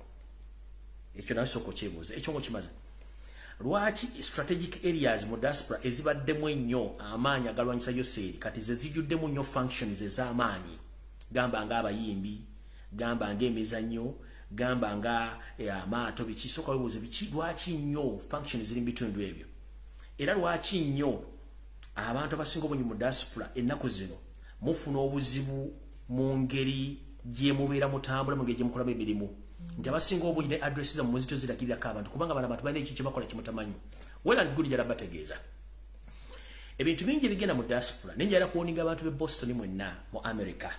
Ekyo nawe sooka okyebuuza. Ekyo ngaokimaze, lwaki strategic areas mu diaspora ezibaddemu ennyo amaanyi agalwanyisa Yoseri kati ze zijjuddemu nnyo functions ez'amaanyi, gamba ng'abayimbi, gamba ng'emizannyo, gamba nga amaato, biki? Sooka weebuuze biki, lwaki nnyo function ziri mu bitundu ebyo, era lwaki nnyo abantu abasinga obungi mu diaspora ennaku zino mufuna obuzibu mu ngeri gye mubeera mutambula, mu ngeri gye mukolamu emirimu, nti abasinga obungi ne address zammwe muzito ziragirirako abantu, kubanga bano abantu balina ekintu kye bakola kyemutamanyi. Well and good, njala bategeeza ebintu bingi ebigenda mu diaspora, naye njala kuwoninga abantu b'e Boston mwenna mu America.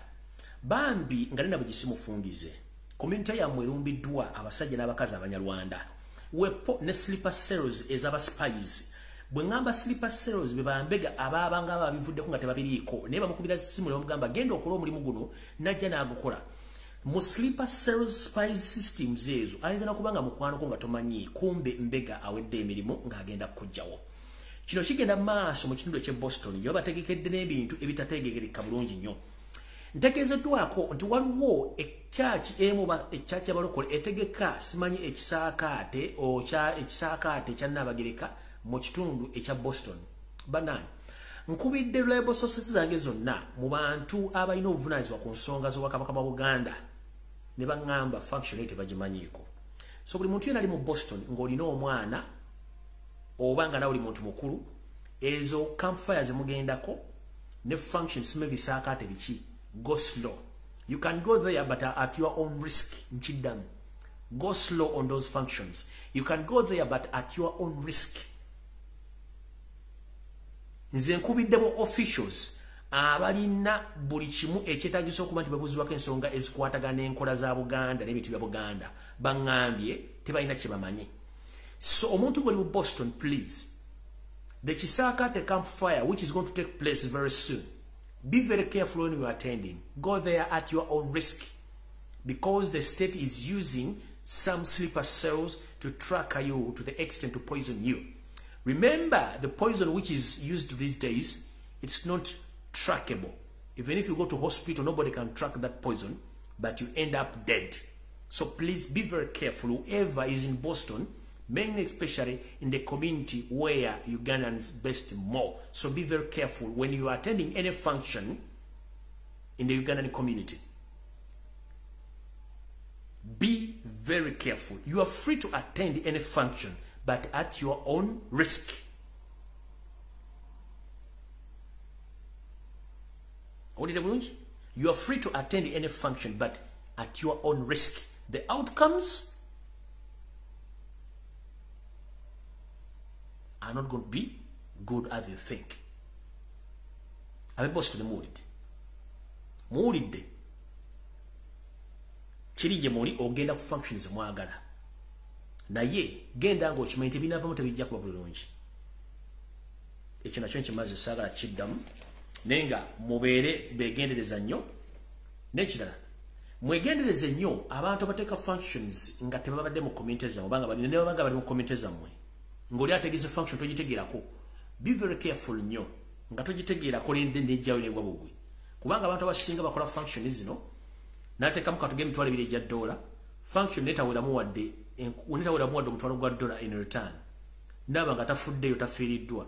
Bambi nga nina bwe community yammwe erumbiddwa abasajja n'abakazi Abanyarwanda wepo ne sleeper cells ez'aba spies. Bwe ŋŋamba sleeper cells, be bambega abaabanga ababivuddeko nga tebabiriiko, naye bamukubira simu ne bamugamba genda okola omulimu guno, najja n'agukola. Mu sleeper cells spies systems ezo ayinza nakuba nga mukwanoko nga tomanyi, kumbe mbega awedde emirimu ng'agenda kukugjawo. Kino kigenda maaso mu kitundu eky'e Boston gye babategekedde n'ebintu ebitategeerekeka bulungi nnyo. Ntegeezeddwako nti waliwo ekyaki emu oba ekyaki y'abalokole etegeka simanyi ekisaakaate ekisaakaate ekya Nnaabagereka mu kitundu ekya Boston. Bannange, nkubidde reliable sources zange zonna mu bantu abalina obuvunaanyizibwa ku nsonga z'Obwakabaka bwa Buganda ne baŋŋamba function eyo tebagimanyiiko. So buli muntu yenna ali mu Boston ng'olina omwana oba nga nawe oli muntu mukulu, ezo campfires mugendako ne function simanyi bisaakaate biki, go slow. You can go there but at your own risk. Nkiddamu, go slow on those functions. You can go there but at your own risk. Nze nkubiddemu officials abalina buli kimu ekyetaagisa okuba nti babuuzibwako ensonga ezikwatagana n'enkola za Buganda n'ebintu bya Buganda, baŋŋambye tebalina kye bamanyi. So omuntu gw'oli mu Boston, please, the Kisaakaate campfire which is going to take place very soon, be very careful when you are attending. Go there at your own risk, because the state is using some sleeper cells to track you to the extent to poison you. Remember, the poison which is used these days, it's not trackable. Even if you go to hospital, nobody can track that poison, but you end up dead. So please be very careful. Whoever is in Boston, mainly especially in the community where Ugandans best more. So be very careful when you are attending any function in the Ugandan community. Be very careful. You are free to attend any function, but at your own risk. You are free to attend any function, but at your own risk. The outcomes are not going to be good as you think. Abe Boston muwulidde. Muwulidde. Kiri gye muli ogenda ku functions mwagala. Naye genda ng'okimanyi tebinaavamu tebijja kuba bulungi. Ekyo nakyo nkimaze, saagala kiddamu. Naye nga mubeere beegendereza nnyo. N'ekirala, mwegendereze nnyo abantu abateeka functions nga tebabadde mu community zammwe, obanga ne babanga bali mu community zammwe. Ng'oli ategese function togitegeerako. Be very careful nnyo nga togitegeerako nejjayo negwa bugwi. Kubanga abantu abasinga bakola function zino n'ateekamu katuge $2,000, function netaweramu wadde $1,000 in return. Ndaba nga tafuddeyo, tafiiriddwa.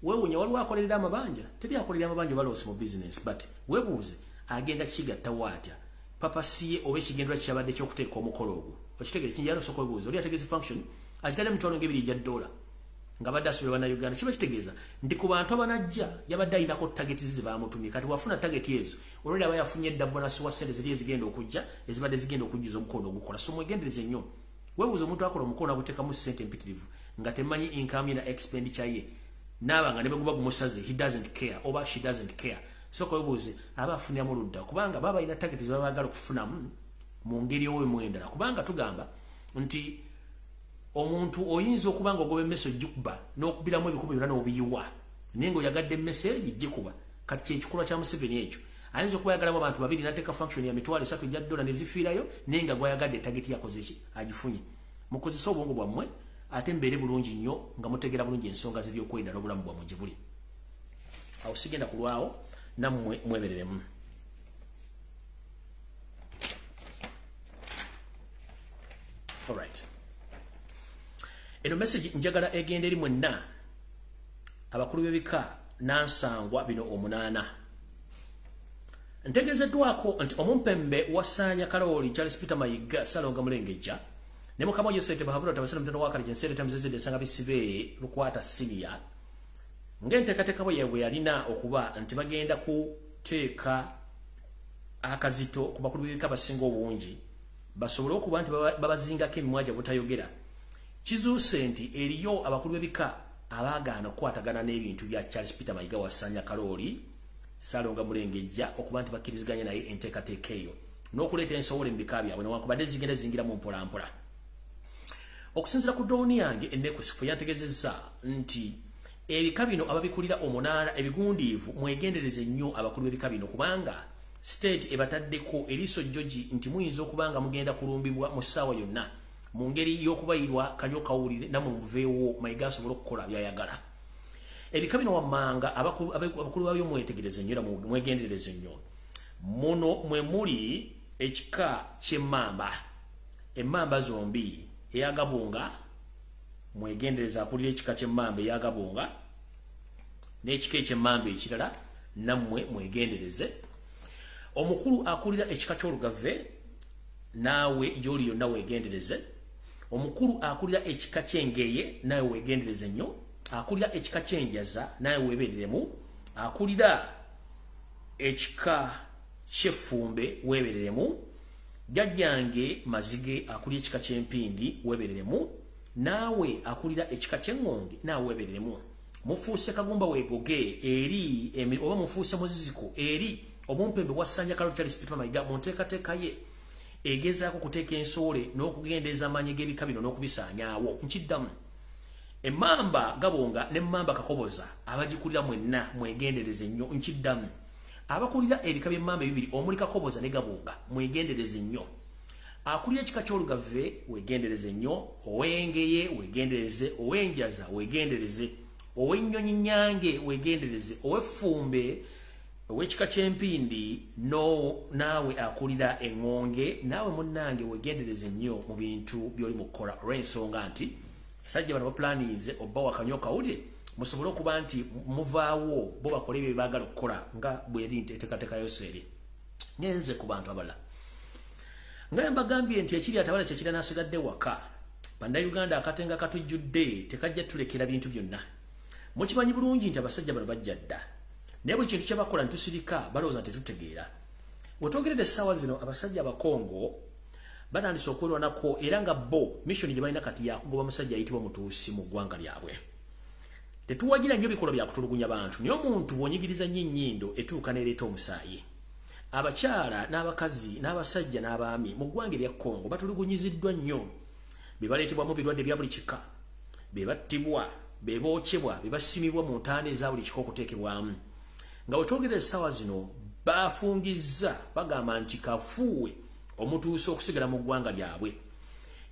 Weewuunya waliwo akolerera amabanja, teri akolerera amabanja baloosi mu business, but weebuuze agenda kigattawo atya purpose ye oba ekigendwa kyabadde ky'okuteeka omukolo ogwo. Okitegeere kinjala osooka weebuuze oli ategese function agitadde $2,000 nga badde asuubira Bannayuganda. Kiba kitegeeza nti ku bantu abanajja yabadde alinako target ze baamutumye. Kati wafuna target ezo olwedi aba yafunye edda bonus wa ssente ziri ezigenda okujja ezibadde zigenda okujjuza omukono ogukola. So mwegendereze nnyo. Weebuuze omuntu akola omukono aguteekamu ssente empitirivu nga temanyi income ye na expenditure ye, naaba nga ne bwe guba gumusaze he doesn't care oba she doesn't care. Sooka weebuuze aba afuniramu ludda, kubanga baba balina target ze baba baagala okufunamu mu ngeri ow'emu endala. Kubanga tugamba nti omuntu oyinza okuba nga ogoba emmese ogikuba n'okubiramu ebikubo byonna n'obiyiwa, naye ng'oyagadde emmese gikuba. Kati kyekikolwa kya Museveni ekyo. Ayinza okuba ayagalamu abantu babiri n'ateeka function ya $3,000 ne zifiirayo, naye nga gw'ayagadde target yakoze ki agifunye. Mukozese obwongo bwammwe ate mbeere bulungi nnyo nga mutegeera bulungi ensonga z'ebyokwerinda n'obulamu bwammwe gye buli. Awo sigenda kulwawo, nammwe mwebereremu. Alright. Eno message njagala egenda eri mwenna abakulu b'ebika nansangwa bino 8. Ntegeezeddwako nti omumpembe wasaanya Kalooli Charles Peter Mayiga Ssalonga Mulengejja ne mukama Yosete Bahabura tabasala mutendo wa Kalije Nsere Tamzezede ensanga bisibe Lukwata Senior ng'enteekateeka bwe yabwe yalina okuba nti bagenda kuteeka akazito ku bakulu b'ebika abasinga obungi basobole okuba nti babazingako emimwa gya butayogera. Kizuuse nti eriyo abakulu b'ebika abaagaana okukwatagana n'ebintu bya Charles Peter Mayiga Wasanya Kalooli Ssalonga Mulengejja okuba nti bakkiriziganya naye enteekateeka eyo n'okuleeta ensowole mu bika byabwe newankubadde zigenda zingiramu mpolampola. Okusinziira ku dooni yange enneekusifu yantegeezezza nti ebika bino ababikulira omunaala ebigundiivu mwegendereze nnyo abakulu b'ebika bino, kubanga state ebataddeko eriiso jjogi nti muyinza okuba nga mugenda kulumbibwa mu ssaawa yonna mu ngeri y'okubayirwa kanyo kawulire nammwe muveewo Mayiga asobole okukola by'ayagala. Ebika bino wammanga abakulu babyo mwetegereze nnyo era mwegendereze nnyo. Muno mwe muli ekika ky'emmamba, emmamba zombi eyagabunga, mwegendereza akulira ekika ky'emmamba eyagabunga n'ekika eky'emmamba ekirala nammwe mwegendereze. Omukulu akulira ekika ky'olugave naawe gy'oli yonna weegendereze. Omukulu akulira ekika ky'engeye naawe weegendereze nnyo. Akulira ekika ky'enjaza naawe weebereremu. Akulira ekika ky'effumbe weebereremu. Jjajjange Mazige akulira ekika ky'empindi weebereremu. Naawe akulira ekika ky'eŋŋonge naawe weebereremu. Mufuuse kagumba weegoge eri oba mufuuse muziziko eri omumpembe Wasanya Kalooli Charles Peter Mayiga mu nteekateeka ye egezaako okuteeka ensowole n'okugendeeza amaanyi g'ebika bino n'okubisaanyaawo. Nkiddamu, emmamba Gabonga n'emmamba Kakoboza abagikulira mwenna mwegendereze nnyo. Nkiddamu, abakulira ebika by'emmamba ebibiri omuli Kakoboza ne Gabonga mwegendereze nnyo. Akulira ekika ky'olugave weegendereze nnyo, ow'engeye weegendereze, ow'enjaza weegendereze, ow'ennyonyi nnyange weegendereze, ow'effumbe, ow'ekika ky'empindi naawe akulira eŋŋonge naawe munnange weegendereze nnyo mu bintu by'oli mu kukola, olw'ensonga nti basajja bano baplanize obba wakanyo kawulire musobole okuba nti muvaawo bo bakole ebyo bye baagala okukola nga bweri nti enteekateeka yose eri. Ngenze ku bantu abalala nga mbagambye nti ekiri atabala kyekira n'asigadde waka. Bannayuganda akatenga katujjudde tekajja tulekera bintu byonna. Mukimanyi bulungi nti abasajja bano bajja dda, naye buli kintu kye bakola ntusirika balowooza tetutegeera. Wetwogeredde essaawa zino abasajja abakongo batandise okwerwanako era nga bo mission gye balina kati yakugoba musajja ayitibwa Mutuusi mu ggwanga lyabwe. Tetuwagira nnyo bikolwa bya kutulugunya bantu, naye omuntu bw'onyigiriza nnyo ennyindo etuuka n'ereeta omusaayi. Abakyala n'abakazi n'abasajja n'abaami mu ggwanga erya Kongo batulugunyiziddwa nnyo, be baleetebwamu birwadde bya buli kika, be battibwa, be bookyebwa, be basimibwa mu ntaana eza buli kika okuteekebwamu. Nga wetwogerera essaawa zino bafungizza bagamba nti kafuuwe omutuusi okusigala mu ggwanga lyabwe.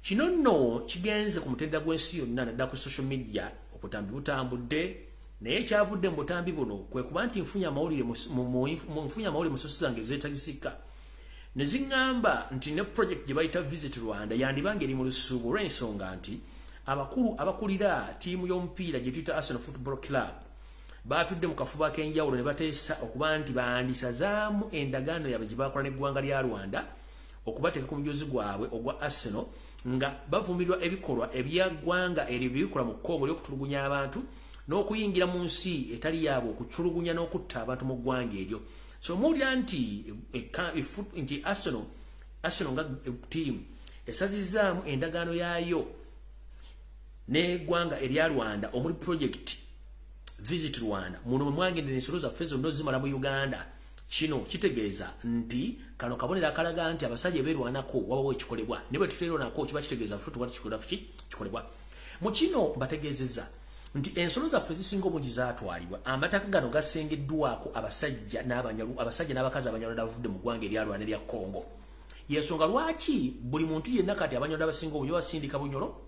Kino nno kigenze ku mutendera gw'ensi yonna naddala ku social media, obutambi butambudde, naye ekyavudde mu butambi buno kwe kuba nti nfunye amawulire mu sosi zange ezeetagisika ne ziŋŋamba nti ne project gye bayita Visit Rwanda yandibanga eri mu lusuubo, olw'ensonga nti abakulu abakulira ttiimu y'omupiira gye tuyita Arsenal Football Club batudde mu kafubo ak'enjawulo ne bateesa okuba nti bandisazaamu endagaano yaabwe gye baakola n'eggwanga lya Rwanda okubateeka ku mujozi gwabwe ogwa Arsenal, nga bavumirwa ebikolwa ebyaggwanga eryo bye bikola mu Kongo ly'okutulugunya abantu n'okuyingira mu nsi etali yaabwe okutulugunya n'okutta abantu mu ggwanga eryo. So muwulira nti Arsenal nga ttiimu esazizzaamu endagaano yaayo n'eggwanga erya Rwanda omuli project Visit Rwanda. Muno mwe mwagendera ensolo zaffe zonna ozimala mu Uganda. Kino kitegeeza nti kano kabonero akalaga nti abasajja beerwanako wabawo ekikolebwa, ne bwe tuteerwanako kiba kitegeeza ffe tuba kikolebwa. Mu kino mbategeezezza nti ensolo zaffe zisinga obungi zaatwalibwa. Amataka gano gasengeddwako abasajja n'abakazi Abanyarwanda abavudde mu ggwanga erya Rwanda erya Kongo. Yensonga lwaki buli muntu yenna kati Abanyarwanda abasinga obungi babasindika Bunyoro,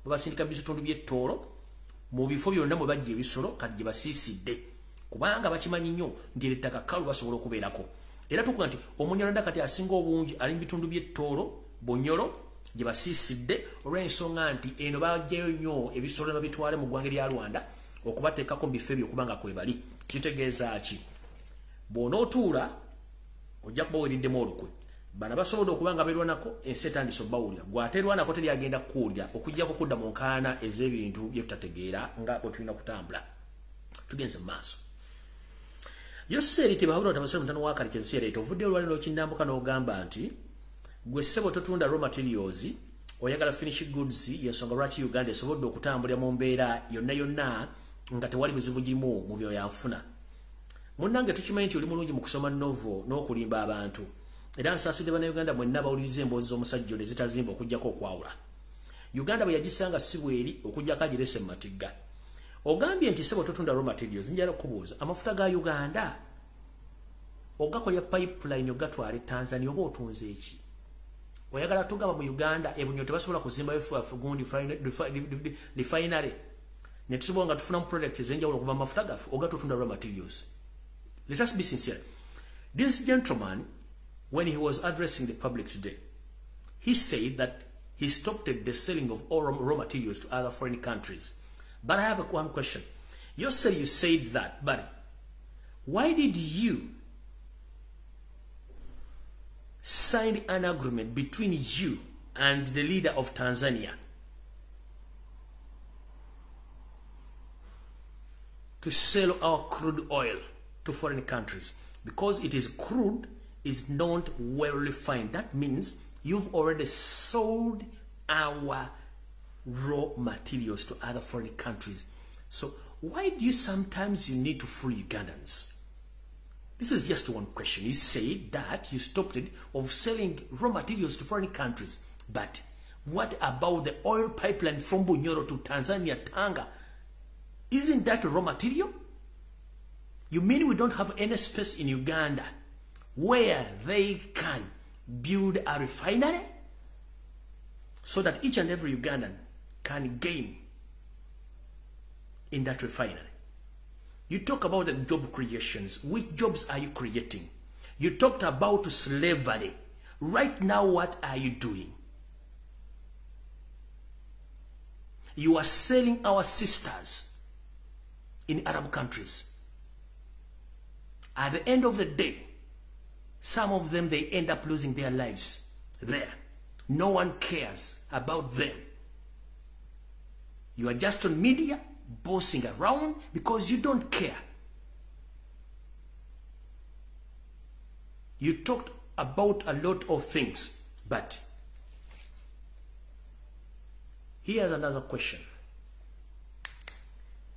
babasindika bitundu by'Ettooro, mu bifo byonna mwe bajja ebisolo kati gye basiisidde, kubanga bakimanyi nnyo nti ettaka kkalu basobola okubeerako. Era tukuga nti Omunyarwanda kati asinga obungi ali mu bitundu by'Ettooro, Bunyoro gye basiisidde, olw'ensonga nti eno bajjayo nnyo ebisolo ne babitwale mu ggwanga erya Rwanda okubateekako mu bifo ebyo kubanga kwe bali. Kitegeeza ki? Bw'onootuula ojja kuba weeriddemu olukwe. Bano basobodde okuba nga beerwanako, ensi etandise obbawulira. Gw'ateerwanako teri agenda kukuwulira okuggyako kudda mu nkaana ez'ebintu bye tutategeera nga bwe tulina kutambula. Tugenze mu maaso. Yoseri Tibahabura Tabasira mutano wa Karekezi leeta ovuddeyo olwaleero n'okinnambuka n'ogamba nti gwe ssebo totunda raw materials, oyagala finish goods, y'ensonga lwaki Uganda esobodde okutambulira mu mbeera yonna yonna nga tewali buzibu gimu mu byoyanfuna. Munnange tukimanyi nti oli mulungi mu kusoma novel n'okulimba abantu. Era nsaasidde bannayuganda mwenna bawuliriza emboozi z'omusajja ono ezitazimba okuggyako okwawula. Uganda bwe yagisanga si bweri okuggyako agirese mu matigga. Ogambye nti ssebo totunda raw materials, njagala okubuuza amafuta ga Uganda ogakolya pipeline ogatwala e Tanzania oba otunze eki? Oyagala tugamba mu Uganda ebunyo tebasobola kuzimbayo gundi refinery ne tusobola nga tufunamu products ez'enjawulo okuva mu mafuta gaffe oga totunda raw materials. Let us be sincere. This gentleman, when he was addressing the public today, he said that he stopped the selling of all raw materials to other foreign countries. But I have one question. You said you said that, but why did you sign an agreement between you and the leader of Tanzania to sell our crude oil to foreign countries? Because it is crude, is not well refined. That means you've already sold our raw materials to other foreign countries. So why do you sometimes you need to fool Ugandans? This is just one question. You say that you stopped it of selling raw materials to foreign countries, but what about the oil pipeline from Bunyoro to Tanzania, Tanga? Isn't that raw material? You mean we don't have any space in Uganda where they can build a refinery so that each and every Ugandan can gain in that refinery? You talk about the job creations. Which jobs are you creating? You talked about slavery. Right now, what are you doing? You are selling our sisters in Arab countries. At the end of the day, some of them, they end up losing their lives there. No one cares about them. You are just on media, bossing around because you don't care. You talked about a lot of things, but here's another question.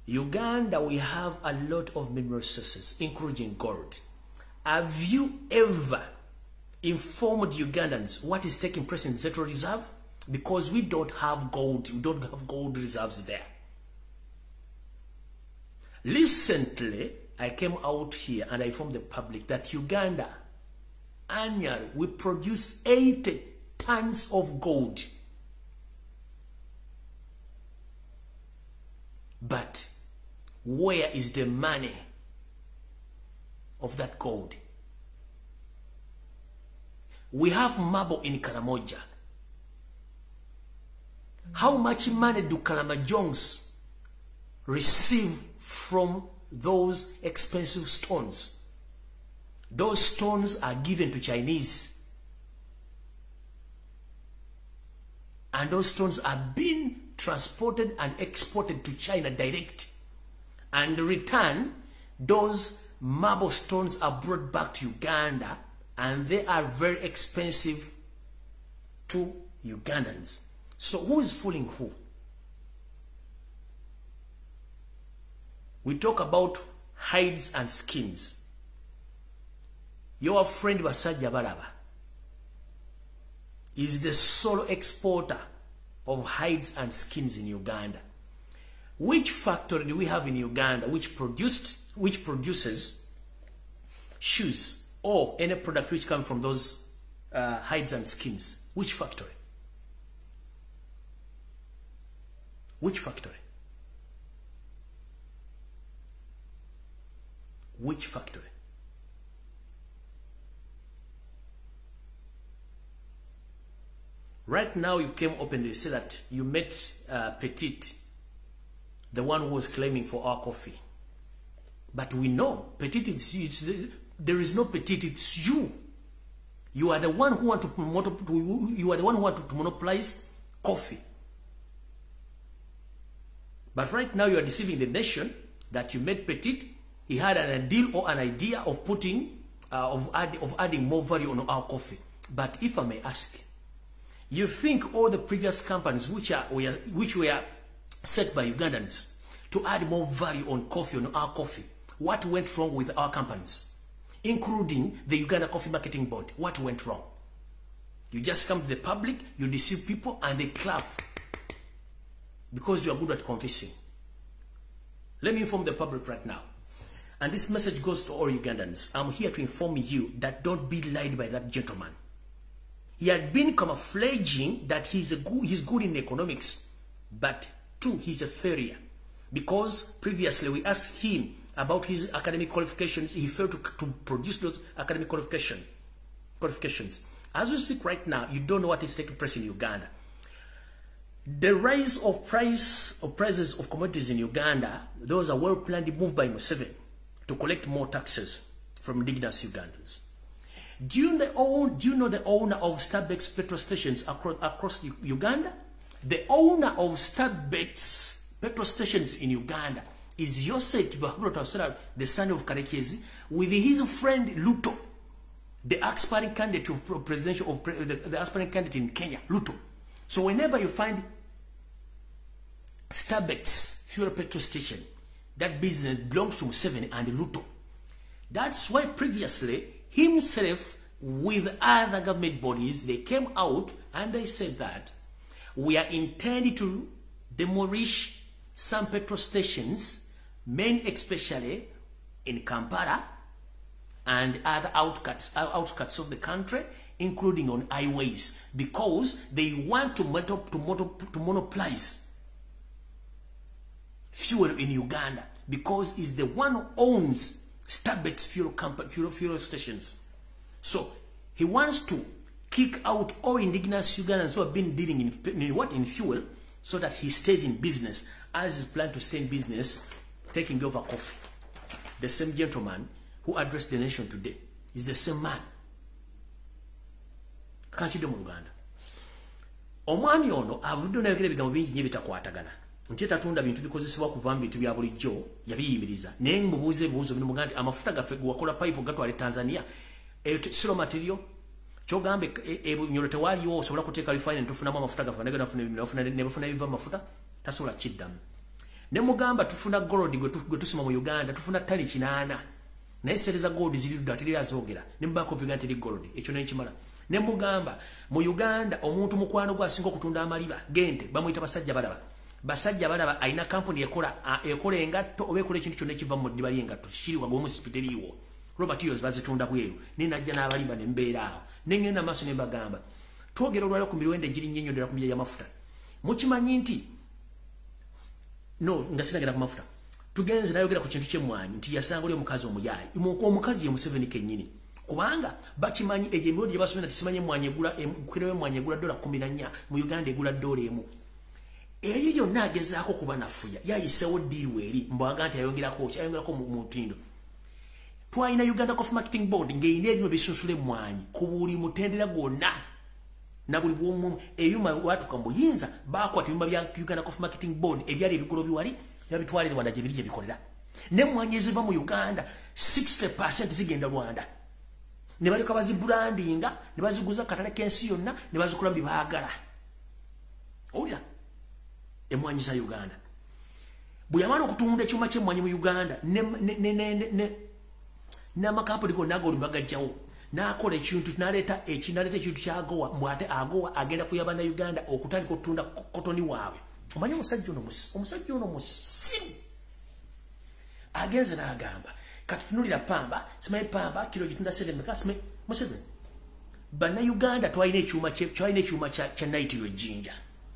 Uganda, we have a lot of mineral resources, including gold. Have you ever informed Ugandans what is taking place in the Central Reserve? Because we don't have gold. We don't have gold reserves there. Recently, I came out here and I informed the public that Uganda, annually, we produce 80 tons of gold. But where is the money of that gold? We have marble in Karamoja. How much money do Karamajongs receive from those expensive stones? Those stones are given to Chinese. And those stones are being transported and exported to China direct. And return, those marble stones are brought back to Uganda, and they are very expensive to Ugandans. So who is fooling who? We talk about hides and skins. Your friend Basajja Balaba is the sole exporter of hides and skins in Uganda. Which factory do we have in Uganda which produces shoes or any product which come from those hides and skins? Which factory? Which factory? Which factory? Right now you came up and you say that you met Petit, the one who was claiming for our coffee. But we know, Petit, there is no Petit, it's you. You are the one who want to you are the one who want to monopolize coffee. But right now you are deceiving the nation that you met Petit. He had an deal or an idea of putting, of adding more value on our coffee. But if I may ask, you think all the previous companies which were set by Ugandans to add more value on coffee, on our coffee, what went wrong with our companies, including the Uganda Coffee Marketing Board? What went wrong? You just come to the public, you deceive people, and they clap because you are good at confessing. Let me inform the public right now. And this message goes to all Ugandans. I'm here to inform you that don't be lied by that gentleman. He had been camouflaging that he's good in economics, but two, he's a failure. Because previously we asked him about his academic qualifications, he failed to produce those academic qualifications. As we speak right now, you don't know what is taking place in Uganda. The rise of prices of commodities in Uganda, those are well-planned move by Museveni to collect more taxes from indigenous Ugandans. Do you know the owner of Starbucks petrol stations across Uganda? The owner of Starbucks petrol stations in Uganda is Yosef Tibuhaburwa, the son of Karekezi, with his friend Luto, the aspiring candidate of presidential of the aspiring candidate in Kenya, Luto. So whenever you find Starbucks fuel petrol station, that business belongs to Museveni and Luto. That's why previously himself with other government bodies, they came out and they said that we are intending to demolish some petrol stations, main especially in Kampala and other outskirts of the country, including on highways, because they want to monopolize fuel in Uganda, because it's the one who owns Starbucks fuel stations. So he wants to kick out all indigenous Ugandans who have been dealing in fuel, so that he stays in business, as is planned to stay in business, taking over coffee. The same gentleman who addressed the nation today is the same man. Kanchidde mu Uganda. Omwami ono avudde n'ayogera ebigambo bingi nnyo ebitakwatagana. Nti tatunda bintu bikozesebwa kuva mu bintu bya bulijjo, yabiyimiriza. Naye mubuuze ebibuuzo bino mugambe nti amafuta gaffe ge wakola pipe gatwala e Tanzania, si raw material. Kyogambe Bunyoro tewaliwo osobola kuteeka refinery tufunamu amafuta gaffe ne bafuna ebiva amafuta, tasobola kiddamu. Ne mugamba tufuna gold gwe tusima mu Uganda, tufuna ttani 8. Naye sente za gold ziri ludda teri azoogera. Ne mubaako viga nti eri gold, ekyo ne nkimala. Ne mugamba mu Uganda omuntu mukwano gwe asinga okutunda amaliba gente bamuyita basajja balaba. Basajja balaba alina kampuni ekola engatto oba ekola ekintu kyonna ekiva mu ddiba ly'engatto kiri waggulu mu sipiteriiwo. Raw materials bazitunda bweru. Ne najja n'abalimba ne mbeera awo. Ne ngenda maaso ne mbagamba twogera olwaleero ku mirundi egiri nnyo ddala ku mirya y'amafuta. Mukimanyi nti no nga sinagenda ku mafuta. Tugenze nayogera ku kintu ky'emmwanyi nti yasanga oli omukazi omuyaayi. Omukazi ye Museveni kennyini. Kubanga bakimanyi egyo emirundi gye basomera nti simanyi emmwanyi egula kiro y'emmwanyi egula $14 mu Uganda egula $1. Eyo yonna agezaako kubanafuya. Yayiseewo ddiiru eri mbwaga nti ayongerako ki? Ayongerako mu mutindo. Twalina Uganda Coffee Marketing Board ng'erina ebyuma bisunsula emmwanyi ku buli mutendera gwonna na buli bw'omu. Ebyuma watuuka mu buyinza baakwata ebyuma bya Uganda Coffee Marketing Board ebyali ebigolo biwali babitwalira Rwanda gye biri gye bikolera. N'emmwanyi eziva mu Uganda 60% zigenda Rwanda. Ne balyoka bazibrandinga ne baziguza katale k'ensi yonna ne bazikola bye baagala. Owulira? Emmwanyi za Uganda. Bwe yamala okutunda ekyuma ky'emmwanyi mu Uganda n'amakampuni gonna ag'olulimi bagajjawo n'akola ekintu n'aleeta ekintu ky'agowa mbw ate agowa agenda kuyamba Bannayuganda okutandika okutunda kotoni waabwe. Omanyi omusajja ono musiru agenze n'agamba kati tunulira pamba, simanyi pamba kiro gitunda sente mmeka, simanyi Museveni. Bannayuganda twalina ekyuma kya nayitiro ejjinja,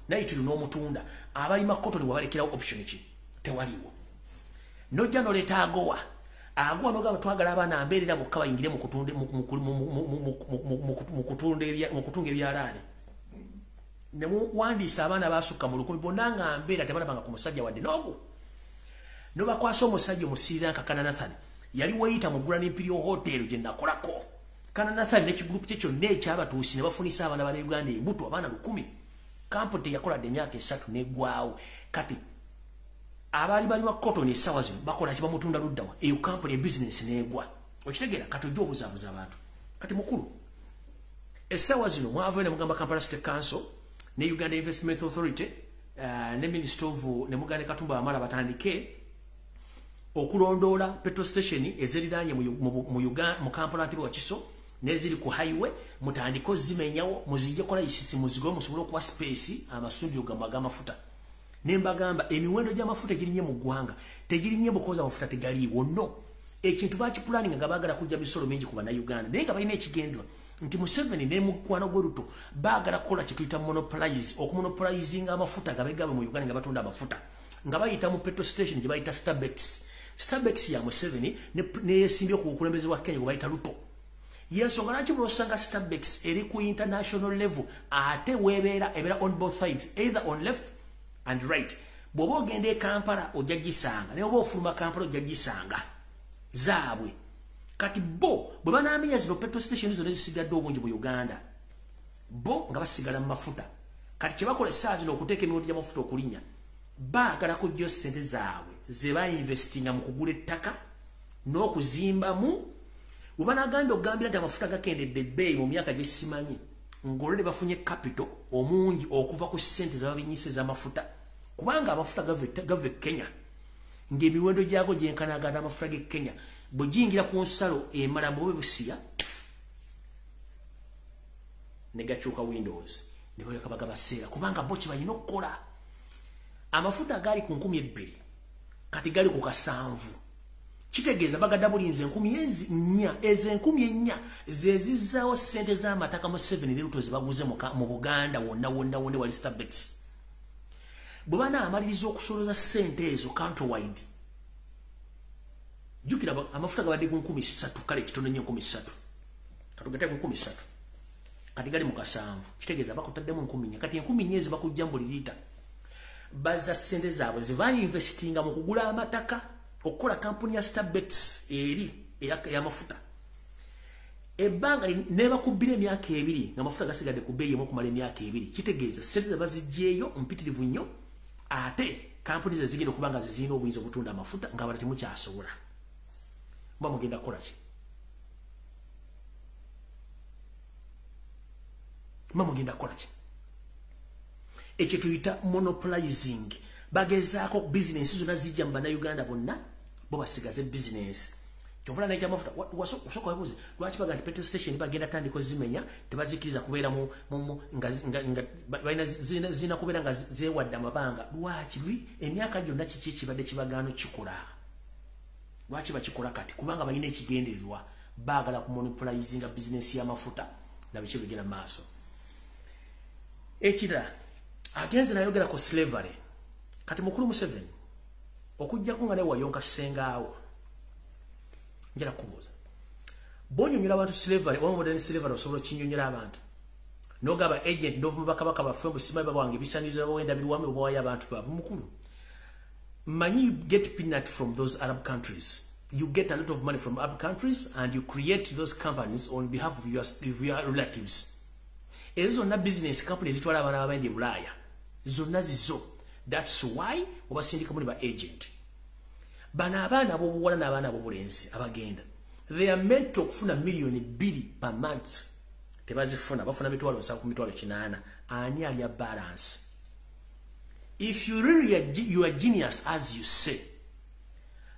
nayitiro n'omutunda abalima kotoni wabalekerawo option ki? Tewaliwo. Nojja n'oleeta agowa. Agowa n'ogamba twagala abaana mbeerera bokka bayingire mu kutunga ebyalaani. Ne muwandiisa abaana baasukka mu 1000 bonna nga mbeera tebalabanga ku musajja wadde n'ogu. N'obakwasa omusajja omusiiranka Kana Nathan. Yali wayita mu Grand Imperial Hotel gye nakolako. Kana Nathan n'ekigulupu kye kyonna ekyabatuusi ne bafunisa abaana ba Uganda embuto abaana 1000. Kampuni teyakola dde emyaka 3 n'eggwawo. Kati Abaali balima cotton essaawa zino bakola ki? Bamutunda luddawa? Eyo kampuni ebizinesi neegwa. Okitegeera? Kati ojja obuzaabuza abantu. Kati mukulu, essaawa zino mwavayo ne mugamba Kampala City Council ne Uganda Investment Authority ne Minister of ne muganda Katumba Wamala batandike okulondoola petrol station eziriraanye mu Kampala, Ntebe, Wakiso n'eziri ku highway, mutandike ozimenyawo, muzijjeko layisisi, muzigobe, musobole okuwa space amasundiro gammwe ag'amafuta. Ne mbagamba emiwendo gy'amafuta girinye mu ggwanga, tegirinye bukoza amafuta tegaliiwo. No, ekintu bakipulaninga nga baagala kujja misolo mingi ku Bannayuganda, naye nga balina ekigendererwa nti Museveni ne mukwano gwe Ruto baagala kukola kye tuyita monopolize, okumonopolizinga amafuta gabe mu Uganda, nga batunda amafuta nga bayita mu petrol station gye bayita Stabex. Stabex ya Museveni neyesimbye ku bukulembeze bwa Kenya gwe bayita Ruto. Yensonga lwaki bulosanga Stabex eri ku international level, ate webeera ebeera on both sides, either on left and right. Bw'oba ogenda e Kampala ojja gisanga, naye oba ofuluma Kampala ojja gisanga zaabwe. Kati bo bwe banaamenya zino petrol station zonna ezisigadde obungi mu Uganda, bo nga basigala mu mafuta. Kati kye bakola essaawa zino okuteeka emiwendo gy'amafuta okulinnya, baagala kuggyayo ssente zaabwe ze bainvestinga mu kugula ettaka n'okuzimbamu. Bwe banaagambye okugambira nti amafuta gakendedde ebbeeyi mu myaka gye simanyi, ng'olwedde bafunye capital omungi okuva ku ssente zababinyisa ez'amafuta, kubanga amafuta gava e Kenya ng'emiwendo gyago gyenkanagana. Amafuta g'e Kenya bwe giyingira ku nsalo emala mu Busiya ne gakyuka windows ne baleka bagabaseera, kubanga bo kye balina okukola. Amafuta gaali ku 2000, kati gali ku 7. Kitegeeza bagadabulinze 4,000. Ezo 4,000 ze zizzaawo ssente z'amataka Museveni ne Ruto ze baguze mu Buganda wonna wonna wonna wali Stabex. Bwe banaamaliriza okusoloza ssente ezo country wide, jjukira amafuta gabadde ku 3000, kale kitono nnyo 3000, katugate ku 3000, kati gali mu 7. Kitegeeza bakutaddemu 4,000. Kati 4,000 ezo bakujja mu buli liita, bazza ssente zaabwe ze bainvestinga mu kugula amataka okukola kampuni ya Stabex eri ey'amafuta. Ebbanga nebakubbira emyaka 2 nga amafuta gasigadde ku bbeeyi emu okumala emyaka 2, kitegeeza ssente ze baziggyeeyo mpitirivu nnyo, ate kampuni ze zigenda okuba nga ze zirina obuyinza obutunda amafuta nga bala temukyasobola. Muba mugenda kukola ki? Muba mugenda kukola ki? Ekyo tuyita monopolizing. Bagezaako bizinensi zonna zijja mu Bannayuganda bonna, bo basigaze bizinensi. Kyovula n'ekyamafuta osooka weebuuze lwaki baga nti petrol station bagenda tandika ozimenya, tebazikiriza kubeera nga balina zirina kubeera nga zeewadde amabanga. Lwaki lwi emyaka gyonna kiki ekibadde kibagaano kikola? Lwaki bakikola kati? Kubanga balina ekigendererwa, baagala ku monopolizinga bizinensi y'amafuta na biki bigenda mu maaso. Ekirala, agenze nayogera ku slavery. Kati mukulu Museveni, okuggyako nga naye wayonka ssengaawo, njala kubuuza, bw'onyonnyola abantu slavery oba modern slavery, osobola okinyonnyola abantu n'ogaba agent n'ovuma bakabaka baffe mbu simanyi bawange ebisanizo bawenda biriwamu obawayo abantu baabwe? Mukulu, manyi you get peanut from those Arab countries. You get a lot of money from Arab countries and you create those companies on behalf of your relatives. Ezo zonna business companies zitwala abaana b'abendi e Bulaaya zonna zizo. That's why obasindikamu ne ba agent. Bano abaana ab'obuwala n'abaana ab'obulenzi abagenda, they are meant okufuna 2 million per month, tebazifuna, bafuna 70,000 ku 80,000. Ani alya balance? If you really are, you are genius as you say,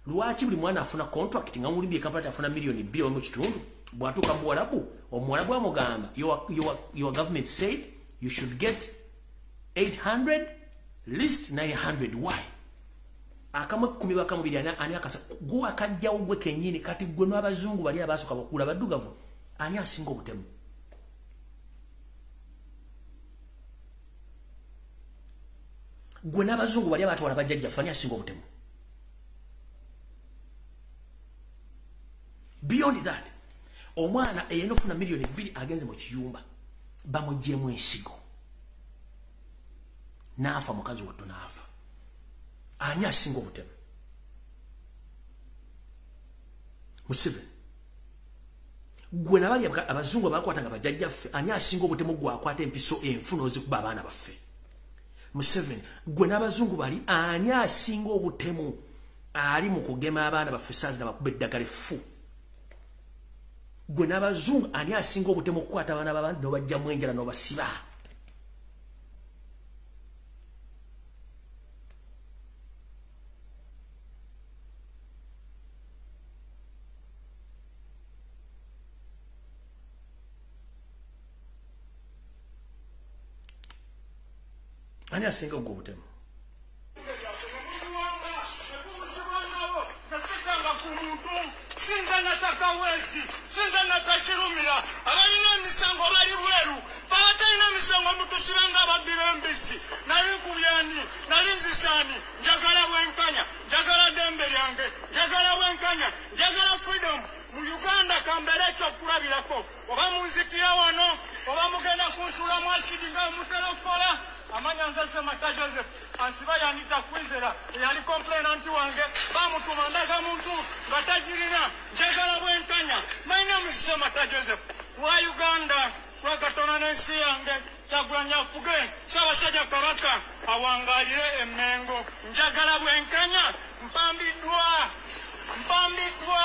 lwaki buli mwana afuna contract nga mulimbye kampala afuna 2.5 million, bw'atuuka mu Buwarabu omuwarabu amugamba, your government said you should get 800, least 900"? Why? Akamu ekkumi bakamu biri, ani akasa gwe akajjawo? Gwe kennyini. Kati gwe n'abazungu bali abasooka bakula baddugavu, ani asinga obutemu? Gwe n'abazungu bali abatwala bajjajjaffe, ani asinga obutemu? Beyond that, omwana eyina ofuna 2 million agenze mu kiyumba, bamugyemu ensigo n'afa, mukazi wattu n'afa. Ani asinga obutemu? Museveni, gwe nabali abazungu abakwata nga bajjajjaffe, ani asinga obutemu? Gwe akwata empiso enfu n'ozikuba abaana baffe. Museveni, gwe n'abazungu bali ani asinga obutemu ali mu kugema abaana baffe saazi nabakuba eddagala effu? Gwe n'abazungu ani asinga obutemu okukwata abaana b'abandi n'obajjamu enjala n'obasiba? Ani asinga ogwo obutemu? Sinza nataka wesi, sinza natakirumira, abalina emisango bali bweru, abatalina emisango mutusibanga ababbi b'embisi. Nali nkubyani, nali nzisaani, njagala bwenkanya, njagala ddembe lyange, njagala bwenkanya, njagala freedom. Mu Uganda kambeera ekyokulabirako, oba munzitira wano, oba mugenda kunsuulamu asidi nga mutera okukola. Amanya nze Ssemata Joseph, ansiba yanita Kwizera, eyali complainant wange, bamutuma ndagamuntu nga tagirina. Njagala bwenkanya. My name is Ssemata Joseph. Wa Uganda, lwa Katonda n'ensi yange, Kyagulanyi afuge, Ssaabasajja Kabaka awangaalire Emmengo. Njagala bwenkanya, mpambiddwa, mpambiddwa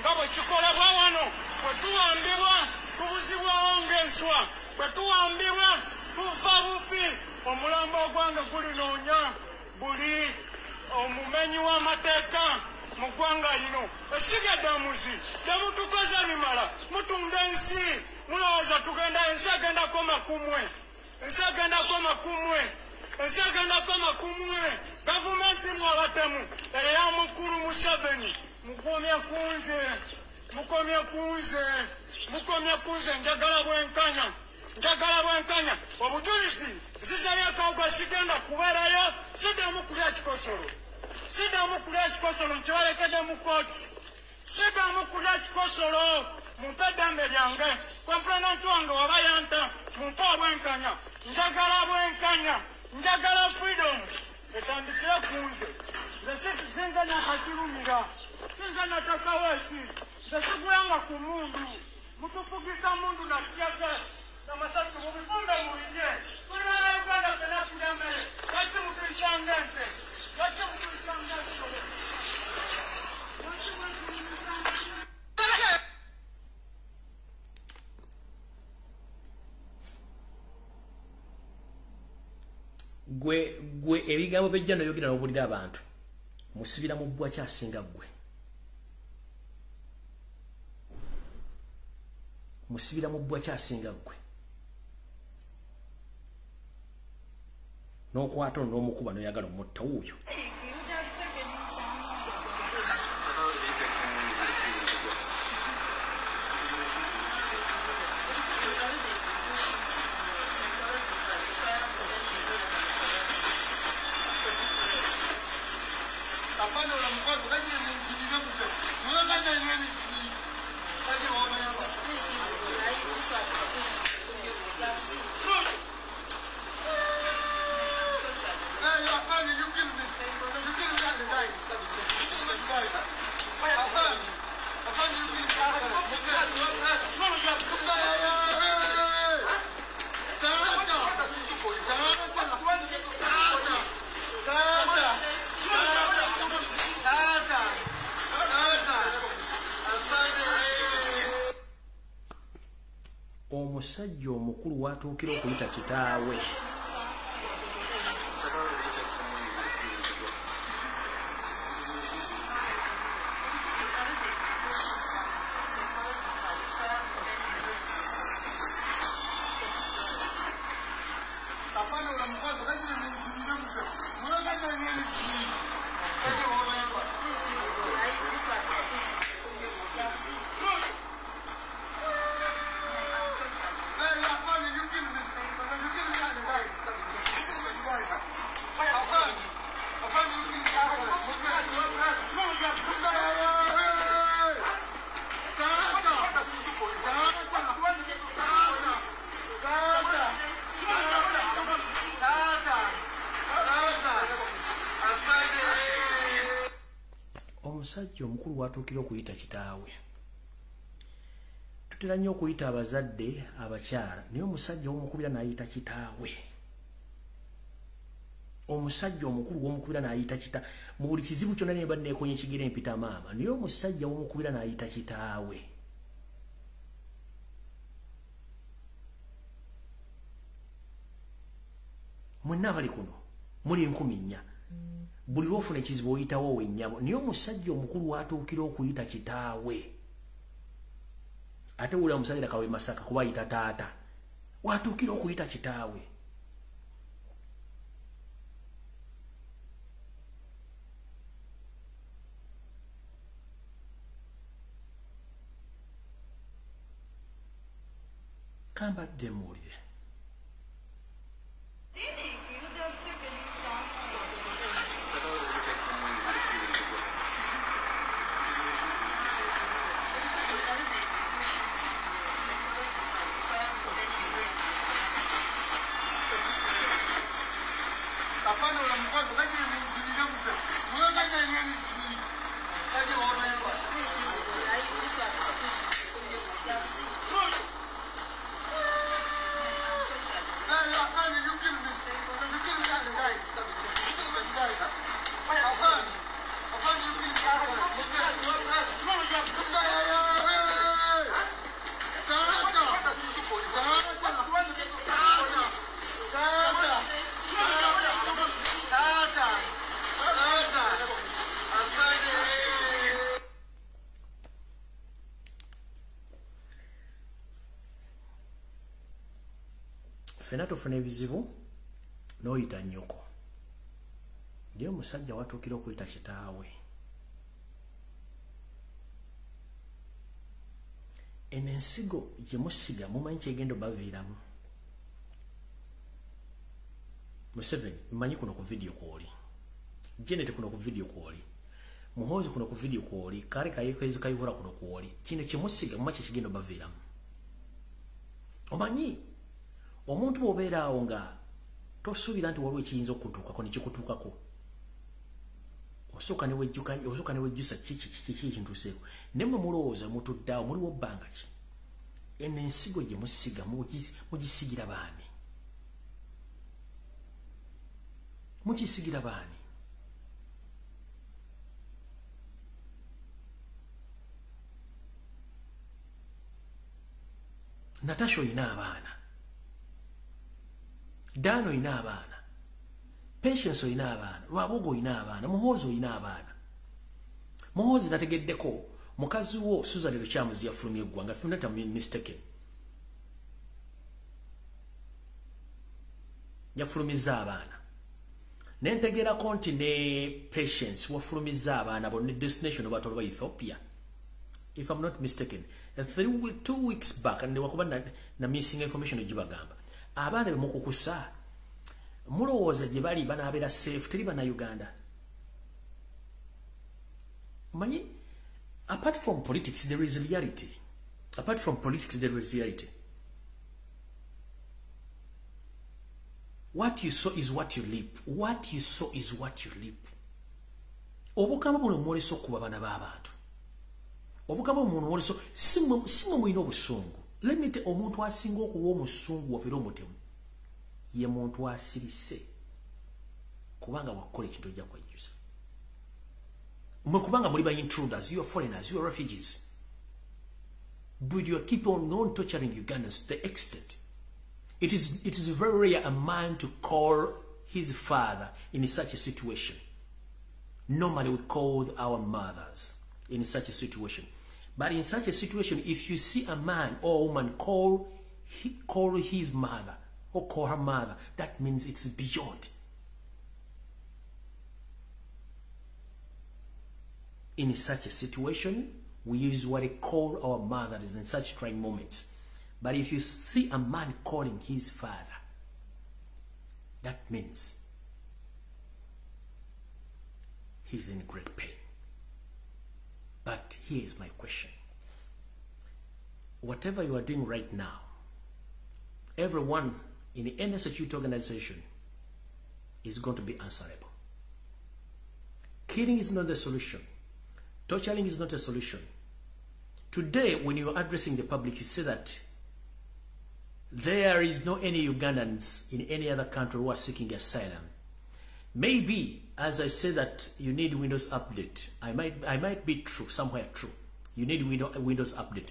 nga bwe kikolebwa wano. Bwe tuwambibwa, tubuzibwawo ng'enswa. Bwe tuwambibwa, tufa bufi. Omulambo ogwange gulinoonya buli omumenyi w'amateeka mu ggwanga lino. Essiga eddamuzi temutukoze bimala, mutunda ensi, mulowooza tugenda, ensi egenda koma kumwe, ensi egenda koma kumwe, ensi egenda koma kumwe. Gavumenti mwabatemu eya mukulu Museveni, mukomye kunze, mukomye kunze, mukomye kunze. Njagala bwenkanya, njagala bwenkanya. Obujulizi nzizayo akawuka, sigenda kubeerayo, siddamu kulya kikosolo, siddamu kulya kikosolo, nkibalekedde mu kooti, siddamu kulya kikosolo. Mumpe eddembe lyange, complainant wange waba yanta, mumpe obwenkanya. Njagala bwenkanya, njagala freedom etandikire ku nze. Nze sinze nakakirumira, sinze natakaweesi, nze sigulanga ku mundu. Mutufugisa mundu na tear gas n'amasasi, mubifumbe mubirye. Tuli bannayuganda ffenna tulya mmere, lwaki mutuyisanga ente? Lwaki mutuyisanga ensolo? Lwaki mutuyisanga? Gwe ebigambo bijja noyogera n'obulira abantu, musibira mu bbwa kyasinga ggwe, musibira mu bbwa kyasinga ggwe, n'okwata ono n'omukuba n'oyagala omutta wuuyo. Omusajja omukulu watuukira okuyita kitaawe. Omusajja omukulu watuukira okuyita kitaawe. Tutera nnyo okuyita abazadde abakyala, naye omusajja omukubira n'ayita kitaawe. Omusajja omukulu w'omukubira n'ayita kita mu buli kizibu kyonna ne banneekonya ekigere empita maama, naye omusajja w'omukubira n'ayita kitaawe. Mwenna abali kuno muli 4,000, buli lw'ofuna ekizibu oyitawo wennyabo, naye omusajja omukulu w'atuukira okuyita kitaawe, ate wulira omusajja kawe Masaka kuba ayita taata, w'atuukira okuyita kitaawe. Kambadde muwulire. Ffenna tufuna ebizibu n'oyita nnyoko, naye omusajja watuukira okuyita kitaawe. Eno ensigo gye musiga mumanyi kyegenda obaviiramu. Museveni mmanyi kuno ku vidiyo kw'oli, Janet kuno ku vidiyo kw'oli, Muhoozi kuno ku vidiyo kw'oli, Kale Kayihura kuno kw'oli. Kino kye musiga mumanyi kyekigenda obaviiramu. Omanyi omuntu bw'obeera awo nga tosuubira nti waliwo ekiyinza okutuukako ne kikutuukako, osooka ne wejjusa kiki ekintuuseeko. Naye mmwe mulowooza mutudde awo muliwo bbanga ki? Eno ensigo gye musiga mugisigira baani? Mukisigira baani? Natasha oyina abaana, Dan oyina abaana, Patience oyina abaana, Lwabogo oyina abaana, Muhoozi oyina abaana. Muhoozi nategeddeko mukazi wo Susan Lukyamuzi yafulumye eggwanga, if I'm not mistaken. Yafulumizza abaana. Nentegerako nti ne Patience wafulumizza abaana bo ne destination obatwala Ethiopia. If I'm not mistaken, 2 weeks back, and wakuba na missing information ogibagamba. Abaana bemukukusa mulowooza gye bali banaabeera safe, teri bana Uganda. Manyi, apart from politics there is reality. Apart from politics there is reality. What you sow is what you reap. What you sow is what you reap. Obukama buno mwoleso okuba baana b'abantu. Obukama buno mwoleso si mmwe mulina obusungu. Let me tell omuntu asinga okuba omusungu wafere omutemu ye muntu asirise, kubanga wakola ekintu ojja kwejjusa. Mmwe kubanga muli ba intruders, you are foreigners, you are refugees, but you keep on torturing Ugandans to the extent it is very rare a man to call his father in such a situation. Normally we call our mothers in such a situation. But in such a situation, if you see a man or woman call his mother or call her mother, that means it's beyond. In such a situation, we usually call our mothers in such trying moments. But if you see a man calling his father, that means he's in great pain. But here is my question. Whatever you are doing right now, everyone in any security organization is going to be answerable. Killing is not the solution. Torturing is not a solution. Today, when you are addressing the public, you say that there is no any Ugandans in any other country who are seeking asylum. Maybe, as I say that you need Windows update, I might be true, somewhere true. You need Windows update.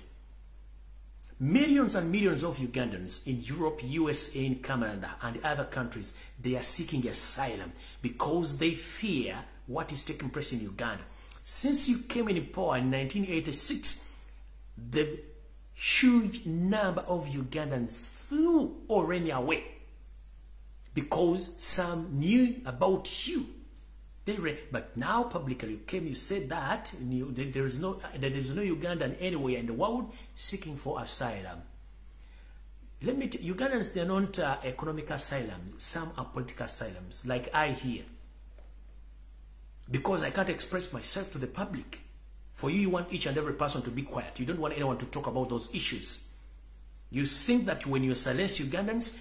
Millions and millions of Ugandans in Europe, USA, in Canada, and other countries, they are seeking asylum because they fear what is taking place in Uganda. Since you came in power in 1986, the huge number of Ugandans flew or ran away because some knew about you. They ran, but now publicly you came, you said that there is no Ugandan anywhere in the world seeking for asylum. Let me tell you, Ugandans, they are not economic asylum. Some are political asylums, like I here. Because I can't express myself to the public. For you, you want each and every person to be quiet. You don't want anyone to talk about those issues. You think that when you silence Ugandans,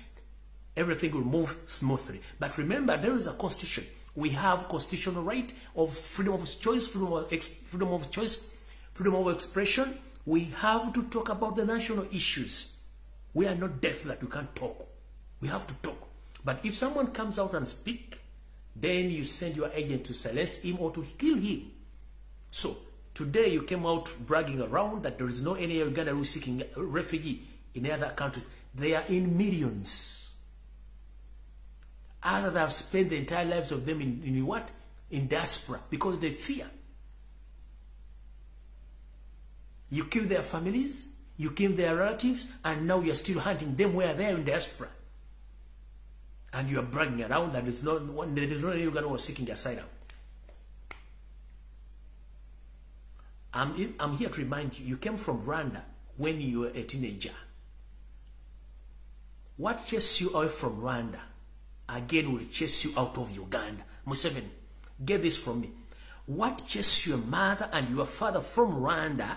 everything will move smoothly. But remember, there is a constitution. We have constitutional right of freedom of choice, freedom of choice, freedom of expression. We have to talk about the national issues. We are not deaf that we can't talk. We have to talk. But if someone comes out and speak, then you send your agent to silence him or to kill him. So today you came out bragging around that there is no any Uganda who is seeking refugee in other countries. They are in millions. Others have spent the entire lives of them in what? In diaspora, because they fear. You kill their families, you kill their relatives, and now you are still hunting them where they are in diaspora. And you are bragging around that there is no any Uganda who is seeking asylum. I'm here to remind you, you came from Rwanda when you were a teenager. What chased you away from Rwanda again will chase you out of Uganda. Museveni, get this from me. What chased your mother and your father from Rwanda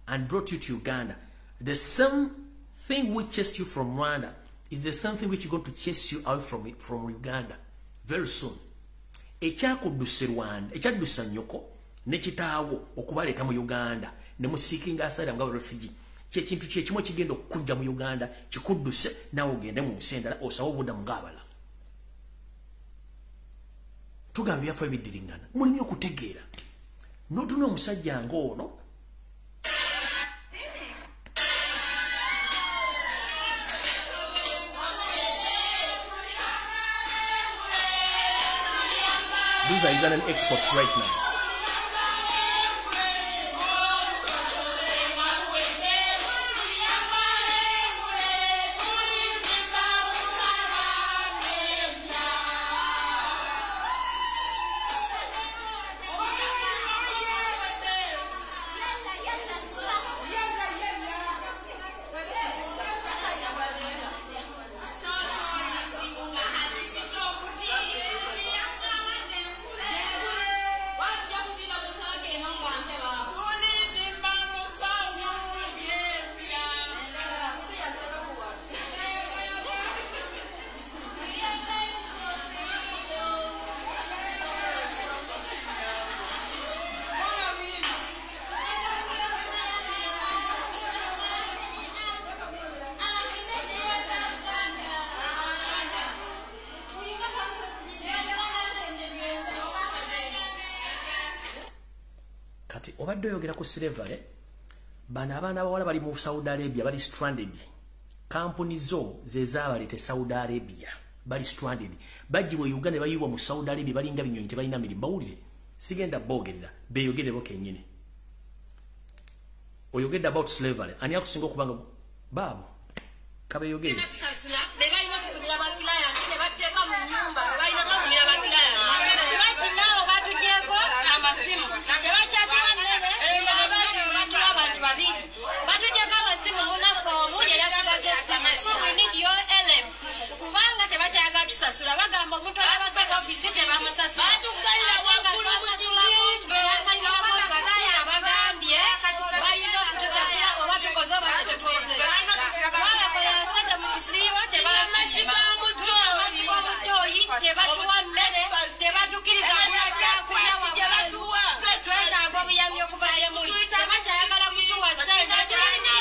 and brought you to Uganda, the same thing which chased you from Rwanda is the same thing which is going to chase you out from Uganda very soon. Ekyakuddusa Rwanda, ekyaddusa nnyoko ne kitaawo okubaleeta mu Uganda ne musiikinga asylum nga refugee. Kyekintu kyekimu kigenda okujja mu Uganda kikudduse nawe ogende mu nsi endala osabe obuddamu ng'abalala. Tugamba ebyafa ebiddiringana, mulimu okutegeera. N'otuna omusajja ng'ono These are Ugandan exports right now. Obadde oyogera ku slavery, bano abaana abawala bali mu Saudi Arabia, bali stranded. Kampuni zo ze zaabaleeta e Saudi Arabia, bali stranded. Baggyibwa e Uganda ne bayiibwa mu Saudi Arabia, balinga binyonyi tebalina mirimu. Bawulire, sigenda boogerera, beeyogere bo kennyini. Oyogedde about slavery, ani akusinga okuba nga baabo kabeeyogere. Bagamba omuntu alabasaka ofisi tebamusasula. Batuggalira waggulu mu kizimbe. Bagambye balina okutusasula oba tukoze oba tetukoze. Twabakolera ssente mu kisiibo tebasiima. Mu tebatuwa mmere, tebatukkiriza kugula kyakulya wabweru. Twetaaga obuyambi okuva gye muli. Tebakyayagala kutuwa ssente, tebalina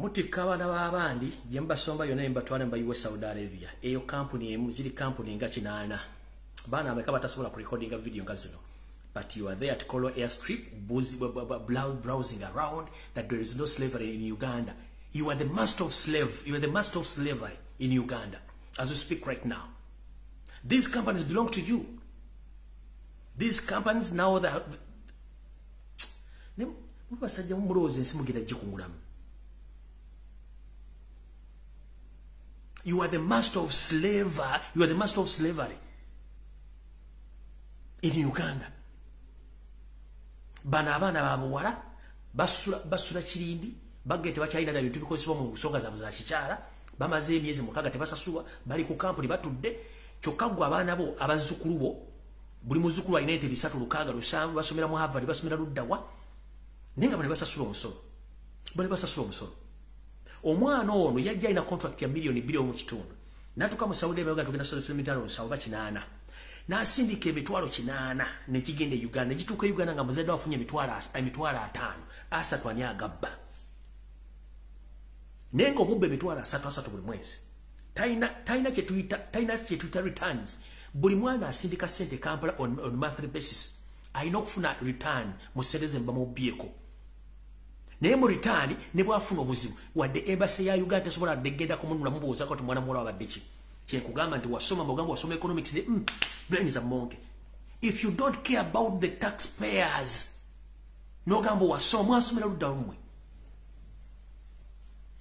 Mutikka abaana b'abandi gye mubasomba yonna mbatwale mbayiwe Saudi Arabia. Eyo kampuni emu ziri kampuni nga 8. Baana ameka batasobola ku recordinga video nga zino. But you are there at Kolo Airstrip browsing around that there is no slavery in Uganda. You are the master of slave. You are the master of slavery in Uganda as we speak right now. These companies belong to you. These companies now that mubasajja mulowooza ensi mugenda gikungulamu. You are the master of slavery. You are the master of slavery in Uganda. Bano abaana babuwala basula kirindi bagete bakyalina na bintu bikozesebwa mu nsonga zaabwe za kikyala, bamaze emyezi 6 tebasasulwa, bali ku kampuni batudde. Kyokka ggwe abaana bo abazzukulu bo buli muzzukulu alina ente 3 6 7 basomera mu Harvard, basomera luddawa, naye nga bano basasula omusolo. Bano basasula omusolo. Omwana ono yajja alina contract ya miliyoni 2 mu kitundu, n'atuuka mu Saudi Arabia tugenda sasula emitwalo 7 8 n'asindika emitwalo 8 nekigenda e Uganda, negituuka e Uganda nga muzadde afunye emitwalo 5 3 ani agabba. Naye ng'obubba emitwalo 3 buli mwezi. Talina kye tuyita returns. Buli mwana asindika ssente Kampala on monthly basis alina okufuna return mu ssente ze bamubyeko. Naye mu return ne bw'afuna obuzibu, wadde embassy ya Uganda tesobola ddegenda kumunula mubuuzaako ti mwana muwala wabadde ki. Kyenkugamba nti wasoma, mugamba wasoma economics ne brains are monkey. If you don't care about the taxpayers, n'ogamba wasoma, mwasomera ludda lumwe.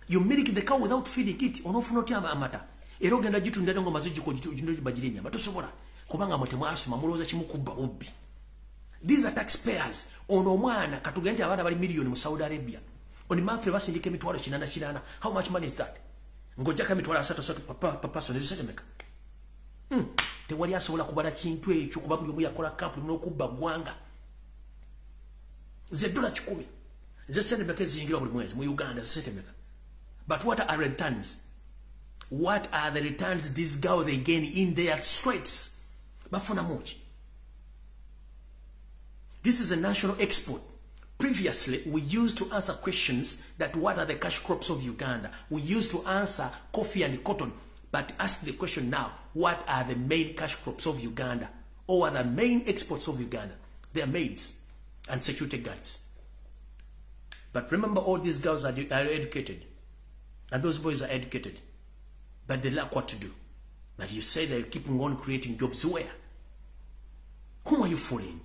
You milk the cow without feeding it. Onoofuna otya amata? Era ogenda gitunda ng'omaze bagirya ennyama. Tosobola, kubanga mwe temwasoma, mulowooza kimu kubba bubbi. These are taxpayers. Ono omwana katugende nti abaana bali miliyoni mu Saudi Arabia. On monthly basindika emitwalo 8 8. How much money is that? Ng'ojjako emitwalo 3 per person, ezisente meka? Tewali asobola kubala kintu ekyo kuba buli omu yakola kampuni n'okubba ggwanga. Ze $100 ze sente meka eziyingira buli mwezi mu Uganda? Ze sente meka? But what are returns? What are the returns these girls they gain in their straits? Bafuna muki? This is a national export. Previously, we used to answer questions that what are the cash crops of Uganda? We used to answer coffee and cotton. But ask the question now, what are the main cash crops of Uganda? Or are the main exports of Uganda? They are maids and security guards. But remember, all these girls are educated. And those boys are educated. But they lack what to do. But you say they're keeping on creating jobs where? Whom are you fooling?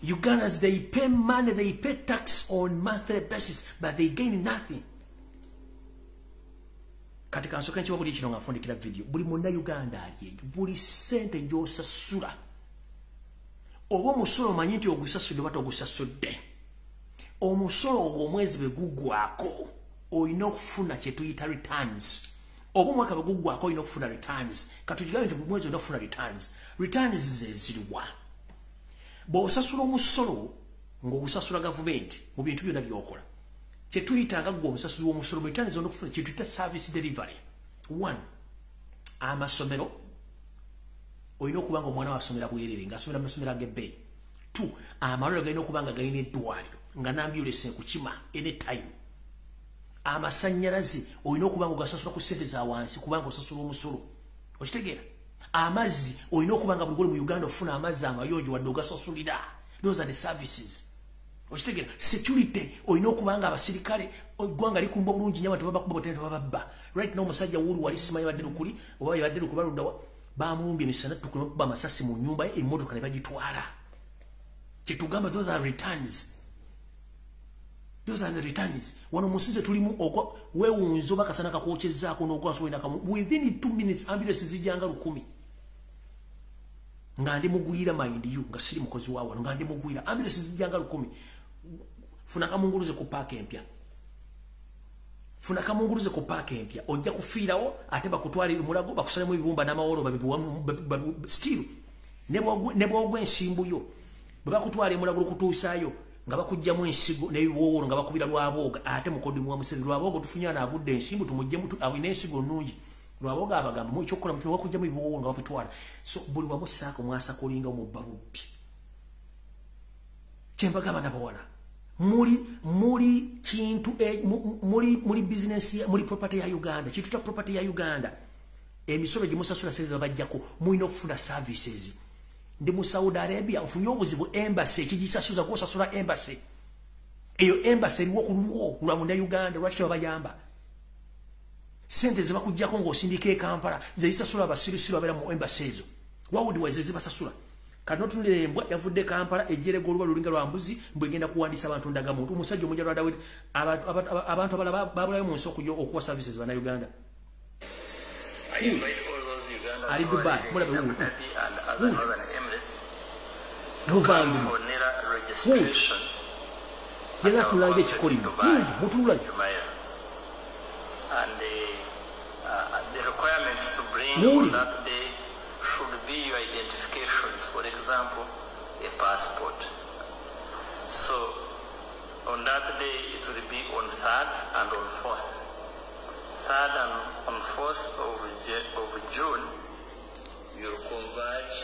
Ugandans, they pay money, they pay tax on monthly basis, but they gain nothing. Kati kansooke nkiba buli kino nga nfundikira video. Buli Munnayuganda ali eyo, buli ssente gy'osasula, oba omusolo omanyi nti ogusasudde oba togusasudde, omusolo ogwo omwezi bwe guggwako olina okufuna kye tuyita returns. Oba omwaka bwe guggwako olina okufuna returns. Katukigambe nti buli mwezi olina okufuna returns. Returns ze ziriwa? Bw'osasula omusolo ng'ogusasula gavumenti mu bintu byonna by'okola, kye tuyita nga ggwe omusasuzi w'omusolo, mu returns olina okufuna kye tuyita service delivery. One, amasomero olina okuba nga omwana we asomera bwerere, ng'asomera mu masomero ag'ebbeeyi. Two, amalwaliro galina okuba nga galina eddwaliro nga n'ambulance ekukima anytime. Amasannyalaze olina okuba nga ogasasula ku ssente za wansi kubanga osasula omusolo. Okitegeera? Amazzi olina okuba nga buli goli mu Uganda ofuna amazzi amayonjo wadde ogasasulira. Those are the services. Okitegeera? Security olina okuba nga abasirikale eggwanga likumba bulungi nnyo, abantu babakuba botene tebababba. Right now omusajja wuulu wali simanyi badde lukuli oba yabadde lukuba luddawa, bamulumbye emisana ttuku ne bakuba amasasi mu nnyumba ye, emmotoka ne bagitwala. Kyetugamba, those are returns. Those are the returns. Wano mu nsi ze tulimu weewunza oba kasana kakwokyezaako n'ogwansi kamu within 2 minutes ambulance zijjanga 1000. Nga ndi mugwira, mind you, nga siri mukozi wa wano, nga ndi mugwira, ambulance zijjanga 1000. Funa kamunguluze ku paaka empya. Funa kamunguluze ku paaka empya, ojja kufiirawo ate bakutwale Mulago bakusalemu ebibumba n'amawolo babibuwamu still. Ne bw'ogwa ensimbu yo, bwe bakutwala Emulago okutuusaayo nga bakugjamu ensigo n'ebiwoowolo nga bakubira Lwabooga, ate mukoddomi wa Museveni. Lwabooga tufunye anaagudde ensimbu tumuggyemu, alina ensigo nnungi. Lwabooga abagamba mu ekyokukola mutume bakugjamu ebiwoowolo nga babitwala. So buli wamu saako mwasa kulinga omubba bubbi. Kyembagamba nabawala, Muli kintu muli business, muli property ya Uganda, kintu property ya Uganda. Emisolo gye musasula sente bajjako, mulina okufuna services. Ndi mu Saudi Arabia ofunye obuzibu embassy ekigisasuza kwosasula embassy. Eyo embassy eriwo ku lulwo lwa munna Uganda, lwaki tebabayamba? Sente zebakuggyako ng'osindika e Kampala ze zisasula abasirusiru abeera mu embassy ezo. Wawudiweze zibasasula. Kanotunulira embwa yavudde Kampala ejjerego oluba lulinga lwa mbuzi mbwe egenda kuwandiisa abantu ndagamuntu. Omusajja omujalwada we abantu abalala babulayo mu nsi okuwa services bana Uganda. I invite all those Ugandans Ali Dubai, who are living in mulabe Abu Dhabi and other northern Emirates to come for NIRA registration at Yena our tulanga consulate in ekikolimo. Dubai, Mutulula. Jumeirah. And the requirements to bring Muri. on that day should be your identifications, for example, a passport. So on that day, it will be on 3rd and on 4th. 3rd and on 4th of June, you'll converge.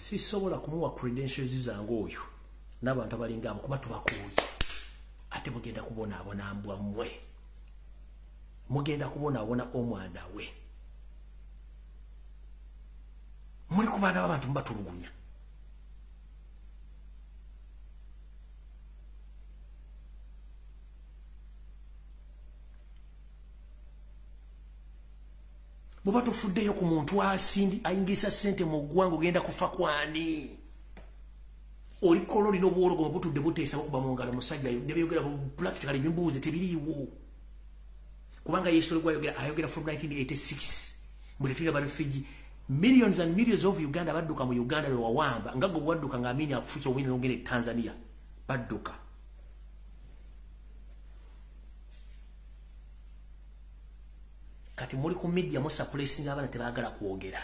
Sisobola kumuwa credentials zange oyo n'abantu abalinga abo kuba tubakooye. Ate mugenda kubonaabona mbwa mmwe. Mugenda kubonaabona omwana we. Muli ku baana b'abantu mubatulugunya. Bw'oba tofuddeyo ku muntu asindi ayingisa ssente mu ggwanga ogenda kufa kwani? Oli kololi n'obwologo butudde buteesa bukuba mu ngalo musajja ne byogera practically bimbuuze tebiriiwo. Kubanga Yesu gwayogera ayogera from 1986 muletera ba refugee millions and millions of Uganda badduka mu Uganda lwe wawamba nga gwe wadduka nga Amini akufucha owini n'ogenda e Tanzania badduka. Kati muli ku media musa placing abaana tebaagala kwogera.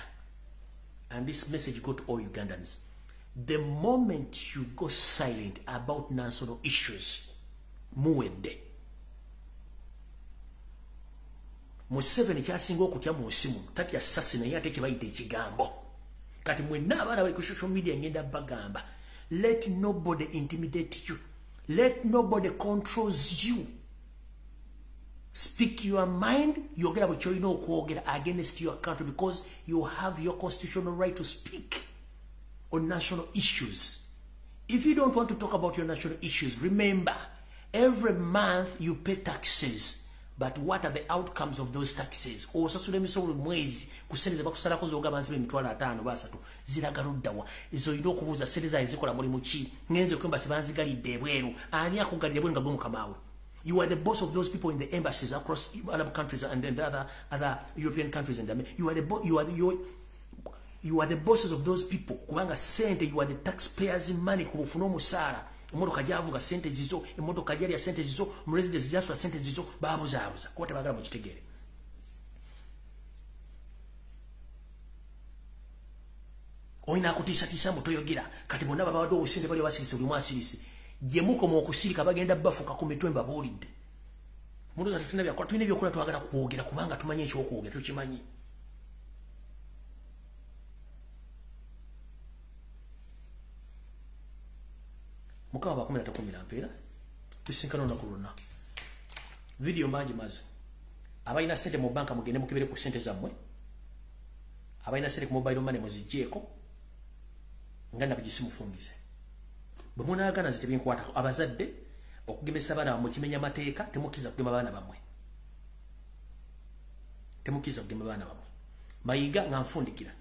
And this message go to all Ugandans. The moment you go silent about national issues, muwedde. Museveni kyasinga okutya mu nsi muno tatya ssasi naye ate kye bayita ekigambo. Kati mwenna abaana bali ku social media ngenda bagamba, let nobody intimidate you, let nobody controls you. Speak your mind, yogera bwe kyolina okwogera against your country because you have your constitutional right to speak on national issues. If you don't want to talk about your national issues, remember, every month you pay taxes. But what are the outcomes of those taxes? Osasula emisolo mwezi ku ssente ze bakusalako z'ogamba nti 50 basatu ziraga luddawa. Ezo olina okubuuza ssente zaabwe zikola mulimu ki? Ngenze ku embassy banzigalidde ebweru. Ani akugalidde ebweru nga gwe mukama we? You are the boss of those people in the embassies across Arab countries and then the other European countries and you are the you are the bosses of those people. Kubanga sente, you are the taxpayers' money. Kubufuna omusaala, emmotoka gy'avuga sente zizo, emmotoka gy'alya sente zizo, mu residence gy'asula sente zizo, baabuzaabuza. Kuba tebaagala mukitegeere. Olina akutiisatiisa mbu toyogera. Kati bonna babawadde obusente bali basirise buli mwasirise. Gye mukoma okusirika bagenda bafuka ku mitwe mbabuulidde. Mulowooza tetulina byakola, tulina ebyokola twagala kwogera kubanga tumanyi ekyokwogera tukimanyi. Mukama bakumira takumira mpeera tusinkana olunaku lwonna. Vidiyo mangi maze. Abalina ssente mu banka mugende mukebere ku ssente zammwe. Abalina ssente ku mobile money muziggyeko nga nabugisi mufungize. Bwe munaagana nze tebinkwatako. Abazadde okugemesa abaana bammwe kimenya mateeka, temukkiriza kugema baana bammwe. Temukkiriza kugema baana bammwe. Mayiga nga nfundikira.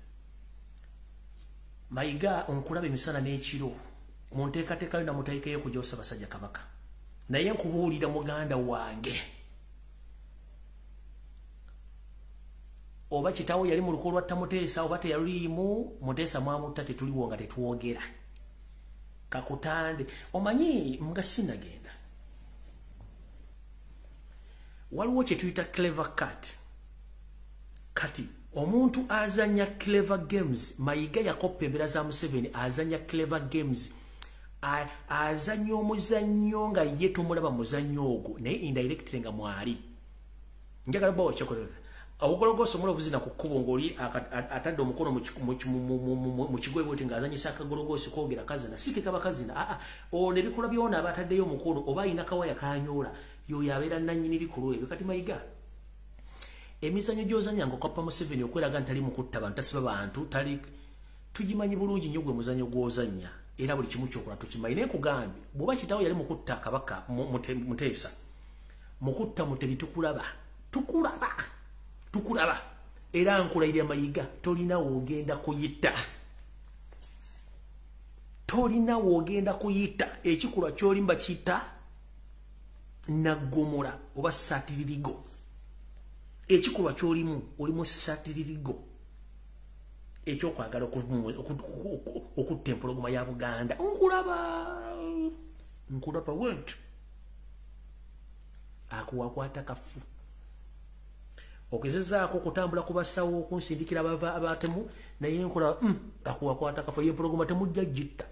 Mayiga onkulaba emisana n'ekiro. Mu nteekateeka yo namuteekeyo okujja Ssaabasajja Kabaka. Naye nkubuulira muganda wange. Oba kitaawo yali mu luko lwa Muteesa oba teyaluliimu, Muteesa mwamutta tetuliwo nga tetwogera. Kakutande. Omanyi nga sinnagenda. Waliwo kye tuyita clever cat. Kati omuntu azannya clever games, Mayiga yakoppa embeera za Museveni, azannya clever games. Azannya omuzannyo nga ye tomulaba muzannyo ogwo naye indirectly nga mwali. Njagala bawo kyekolera. Obugologoso mulo buzina ku kkubo ng'oli atadde omukono mu kigoye bwoti ng'azanyisa akagologosi kwogera kazina, si ke kaba kazina. Aa, ono ebikolwa byona aba ataddeyo omukono oba alina kawaya kanyoola, y'oyo abeera nannyini bikolwa ebyo. Kati Mayiga, emizannyo gy'ozannya ng'okoppa Museveni okweraga nti tali mu kutta bantu, tasiba bantu, tali, tugimanyi bulungi nnyo gwe muzannyo gw'ozannya, era buli kimu ky'okola tukimanyi. Naye nkugambye, bw'oba kitaawo yali mu kutta Kabaka Muteesa, mu kutta Mutebi, tukulaba, tukulaba, tukulaba. Era nkulayirira Mayiga, tolina w'ogenda kuyita, tolina w'ogenda kuyita. Ekikolwa ky'olimba kiyita naggomola oba satiririgo. Ekikolwa ky'olimu, olimu satiririgo ekyokwagala okutta empologoma ya Buganda. Nkulaba, nkulaba went akuwakwata kafu. Ogezezaako okutambula ku basawo okunsindikira abava abatemu, naye nkola akuwakwata kafu. Empologoma temujja gitta,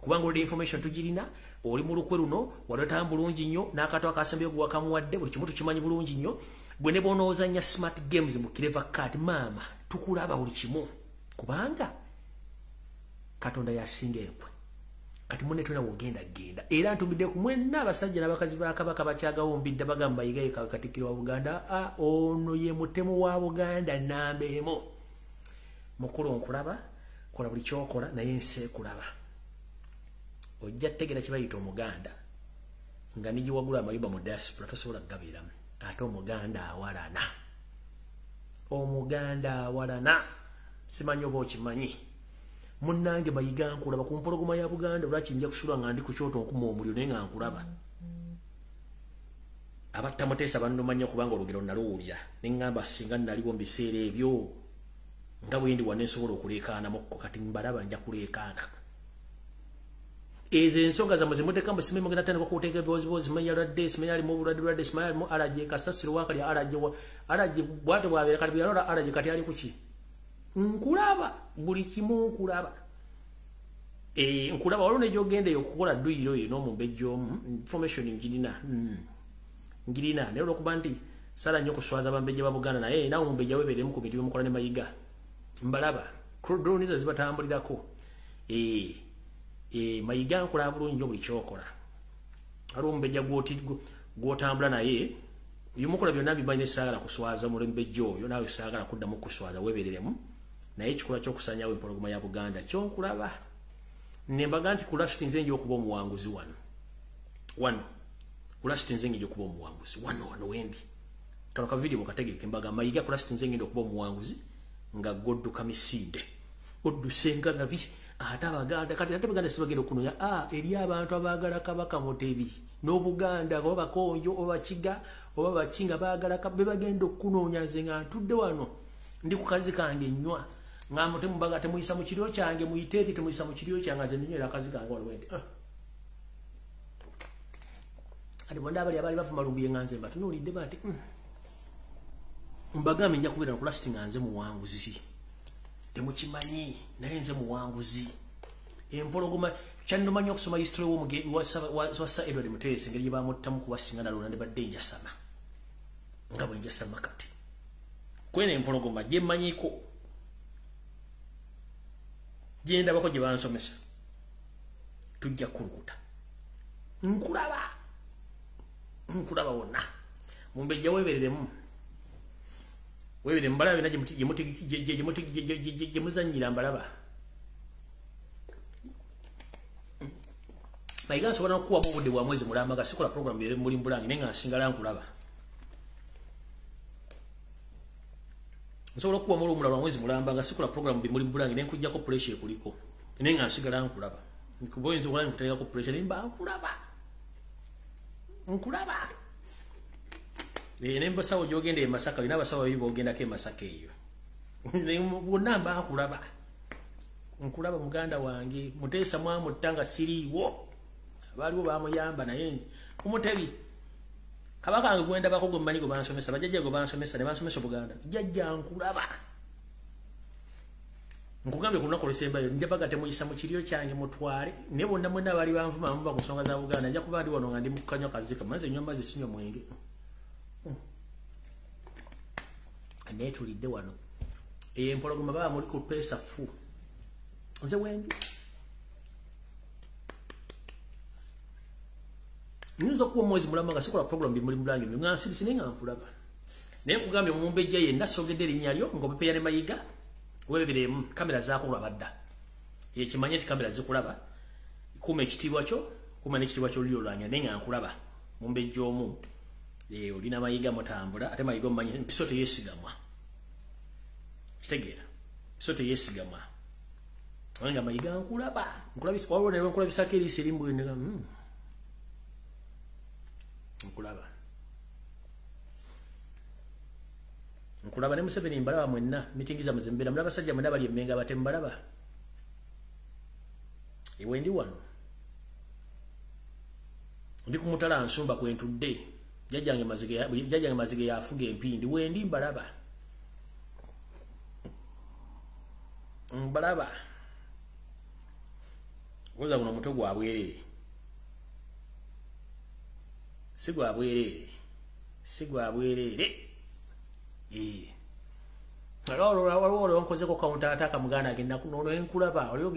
kubanga olwo information tugirina. Oli mu lukwe luno walota bulungi nnyo, n'akato akasembyeyo gwe wakamuwadde, buli kimu tukimanyi bulungi nnyo. Gwe ne bw'onoozannya smart games mu clever card, maama, tukulaba buli kimu, kubanga Katonda yasinga enkwe. Kati munne tolina w'ogenda genda. Era ntumidde ku mwenna abasajja n'abakazi ba Kabaka bakyagawumbidde, bagamba Mayiga ye Katikkiro wa Buganda. Ono ye mutemu wa Buganda namba emu. Mukulu nkulaba, kola buli ky'okola, naye ensi ekulaba. Ojja kutegeera kye bayita Omuganda nga nigiwagula amayumba mu diaspora tosobola kugabeeramu. Ate Omuganda awalana, Omuganda awalana, simanyi oba okimanyi. Munnange Mayiga, nkulaba ku mpologoma ya Buganda. Lwaki nja kusula nga ndi ku kyoto nkuma omuliro, naye nga nkulaba. Abatta Muteesa bannumanya, kubanga olugero naluwulira ne ŋŋamba singa naliwo mu biseera ebyo nga bwe ndi wano nsobola okuleekaanamukko. Kati mbalaba, nja kuleekaana. Ezo ensonga zammwe zemuteeka mbu simanyi mugenda tandika okuteeka ebibozibozi, simanyi yalwadde, simanyi alimu obulwadde bulwadde, simanyi alimu alaje, kasasiro wakali alaje alaje bwate bwabeera. Kati bweyalola alaje, kati ali kuki? Nkulaba buli kimu, nkulaba, nkulaba. Waliwo negyogenda eyo okukola dduyiro eyo n'omumbejja omu, information ngirina, ngirina. Naye olwokuba nti sala nnyo okuswaza abambejja ba Buganda, naye naawe omumbejja weebereremu ku bintu byemukola ne Mayiga. Mbalaba, drone zo zibatambulirako. Mayiga, nkola bulungi nnyo buli kyokola. Waliwo omumbejja gw'otambula naye, bimukola byonna bimanyi, saagala kuswaza mulembejja oyo, naawe saagala kuddamu kuswaza, weebereremu. Naye ekikolwa ky'okusanyawo empologoma ya Buganda kyonkulaba, nembaga nti ku last nze nja okuba omuwanguzi wano. Wano ku last nze nja okuba omuwanguzi wano, wano wendi. Kano ka video mukategeke. Mbaga Mayiga, ku last nze ngenda okuba omuwanguzi nga godduka misinde, odduse nga nabisi. Ate Abaganda kati, ate Abaganda sibagenda okunonya eri abantu abaagala Kabaka Mutebi n'Obuganda, oba Bakonjo oba Bakiga oba Baki nga baagala be bagenda okunoonya. Nze nga ntudde wano ndi ku kazi kange nnywa, nga mutemubaga temuyisa mu kiryo kyange, muyite eri temuyisa mu kiryo kyange, nze ninywera akazi kange wano wendi. Ati bonna abali abaali bavuma Lumbuye nga nze mbatunuulidde bati mbagambe nja kubeera ku last nga nze muwanguzi. Temukimanyi, naye nze muwanguzi. Empologoma kyannomanyi okusoma history wa Sir Edward Muteesa, engeri gye bamuttamu, kuba singa nalonda ne badde njasama nga bwe njasama kati. Kweno empologoma gye mmanyiiko, gye ndabako, gye bansomesa, tujja kulukuta. Nkulaba, nkulaba wonna. Mumbejja weebereremu, weebere. Mbalaba byonna gye muzannyira, mbalaba. Mayiga, nsobola n'okukuwamu obudde bwa mwezi mulamba nga sikola program ere muli mbulange, naye nga nsigala nkulaba. Nsobola okukuwamu olwomulala lwa mwezi mulamba nga sikola program bimuli mbulange, naye nkuggyako pressure ekuliko, naye nga nsigala nkulaba. Kuba oyinza okulaba nkuteekako pressure, naye mba nkulaba, nkulaba. Naye mbasawo gy'ogenda e Masaka, olina abasawo babiri b'ogendako e Masaka eyo, bonna mba nkulaba, nkulaba. Muganda wange Muteesa mwamutta nga siriiwo, baaliwo bamuyamba, naye kumutebi kabaka wange gwendabako, gwe mmanyi, gwe bansomesa bajjajja, gwe bansomesa ne bansomesa Obuganda. Jjajja, nkulaba. Nkugambye ku lunaku olusembayo njabaga temuyisa mu kiryo kyange, mutwale. Naye bonna mwenna abaali banvuma muba ku nsonga za Buganda, nja kuba ndi wano nga ndi mu kukanywa kazika mazzi, nywa mazzi, sinywa mwenge. Neetulidde wano. Empologoma baba muli ku pesa fu. Nze wendi. Nyinza okuwa omwezi mulamba nga sikola program bimuli mulange nga nsirisi naye nga nkulaba. Naye nkugambye omumbejja yenna sogedde erinnya lyo ng'opepeya ne Mayiga weebiremu kamera zaakulaba dda. Ekimanye nti kamera zikulaba. Kuuma ekitiibwa kyo, kuuma n'ekitiibwa ky'olulyo olwanya naye nga nkulaba. Mumbejja omu olina Mayiga mutambula ate Mayiga omumanyi mpiso teyeesigamwa. Kitegeera. Mpiso teyeesigamwa. Nga Mayiga nkulaba. Nkulabisa waliwo ne nkulabisako eriiso erimu nkulaba. Nkulaba ne Museveni mbalaba mwenna mitingi zammwe ze mbeera mulaba basajja mwenna bali emmenga abatemu mbalaba. Ewe ndi wano. Ndi ku mutala nsumba kwe ntudde. Jjajjange Mazige yafuga empindi wendi mbalaba. Mbalaba. Oza guno omutwe gwa bwerere. Si gwa bwerere. Si gwa bwerere. Waliwo nkozeko counter attack muganda agenda kunono enkulaba waliwo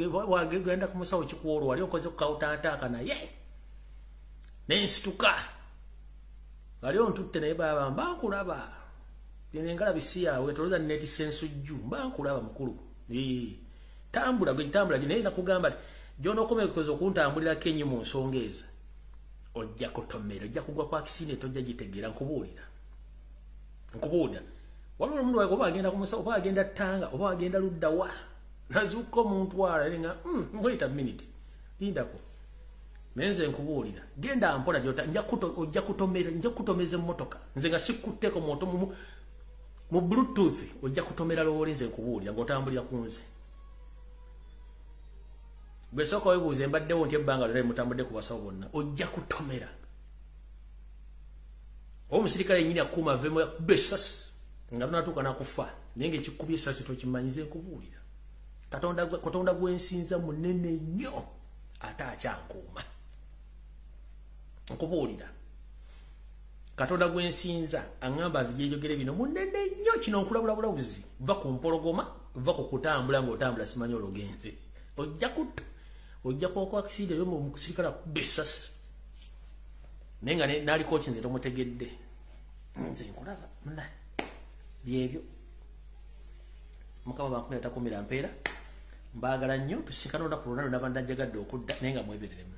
genda ku musawo kikuolwo waliwo nkozeko counter attack naye nensituka waliwo ntutte naye baba mba nkulaba engala bisiyawe toloza netise ensujju mba nkulaba mukulu tambula gwe tambula naye nakugamba gy'onookomekoza okuntambulirako ennyo mu nsonga ezo ojja kutomera ojja kugwa kwa kisine tojja gitegeera nkubuulira nkubuulira. Waliwo omuntu oba agenda ku musawo oba agenda ttanga oba agenda ludda wa nazuuka omuntu ala nga wait a minute lindako naye nze nkubuulira genda mpola gy'ota ojja kutomera nja kutomeza emmotoka nze nga sikkutteko moto mu bluetooth ojja kutomera looli nze nkubuulira ng'otambulira ku nze. Gwe sooka weebuuze mbaddewo nti ebbanga lyonna mutambudde ku basawo bonna ojja kutomera. Omusirikale yennyini akuuma aveemu yakuba essasi nga tonatuuka nakufa naye ng'ekikubye essasi tokimanyize nkubuulira. Katonda gwensinza munene nnyo ate akyankuuma. Nkubuulira. Katonda gwensinza aŋŋamba nzijejogere bino munene nnyo kino nkulabula bulabuzi va ku mpologoma va ku kutambula ng'otambula simanyi ologenze. Ojja kutta ojja kwokwa akisinde yo omusirikale akuba essasi naye nga n'aliko ki nze tomutegedde nze nkulaba muna byebyo. Mukama bankumira takumira mpeera mbaagala nnyo tusinkane olunaku lwonna lwe naba ndajjagadde okudda naye nga mwebereremu.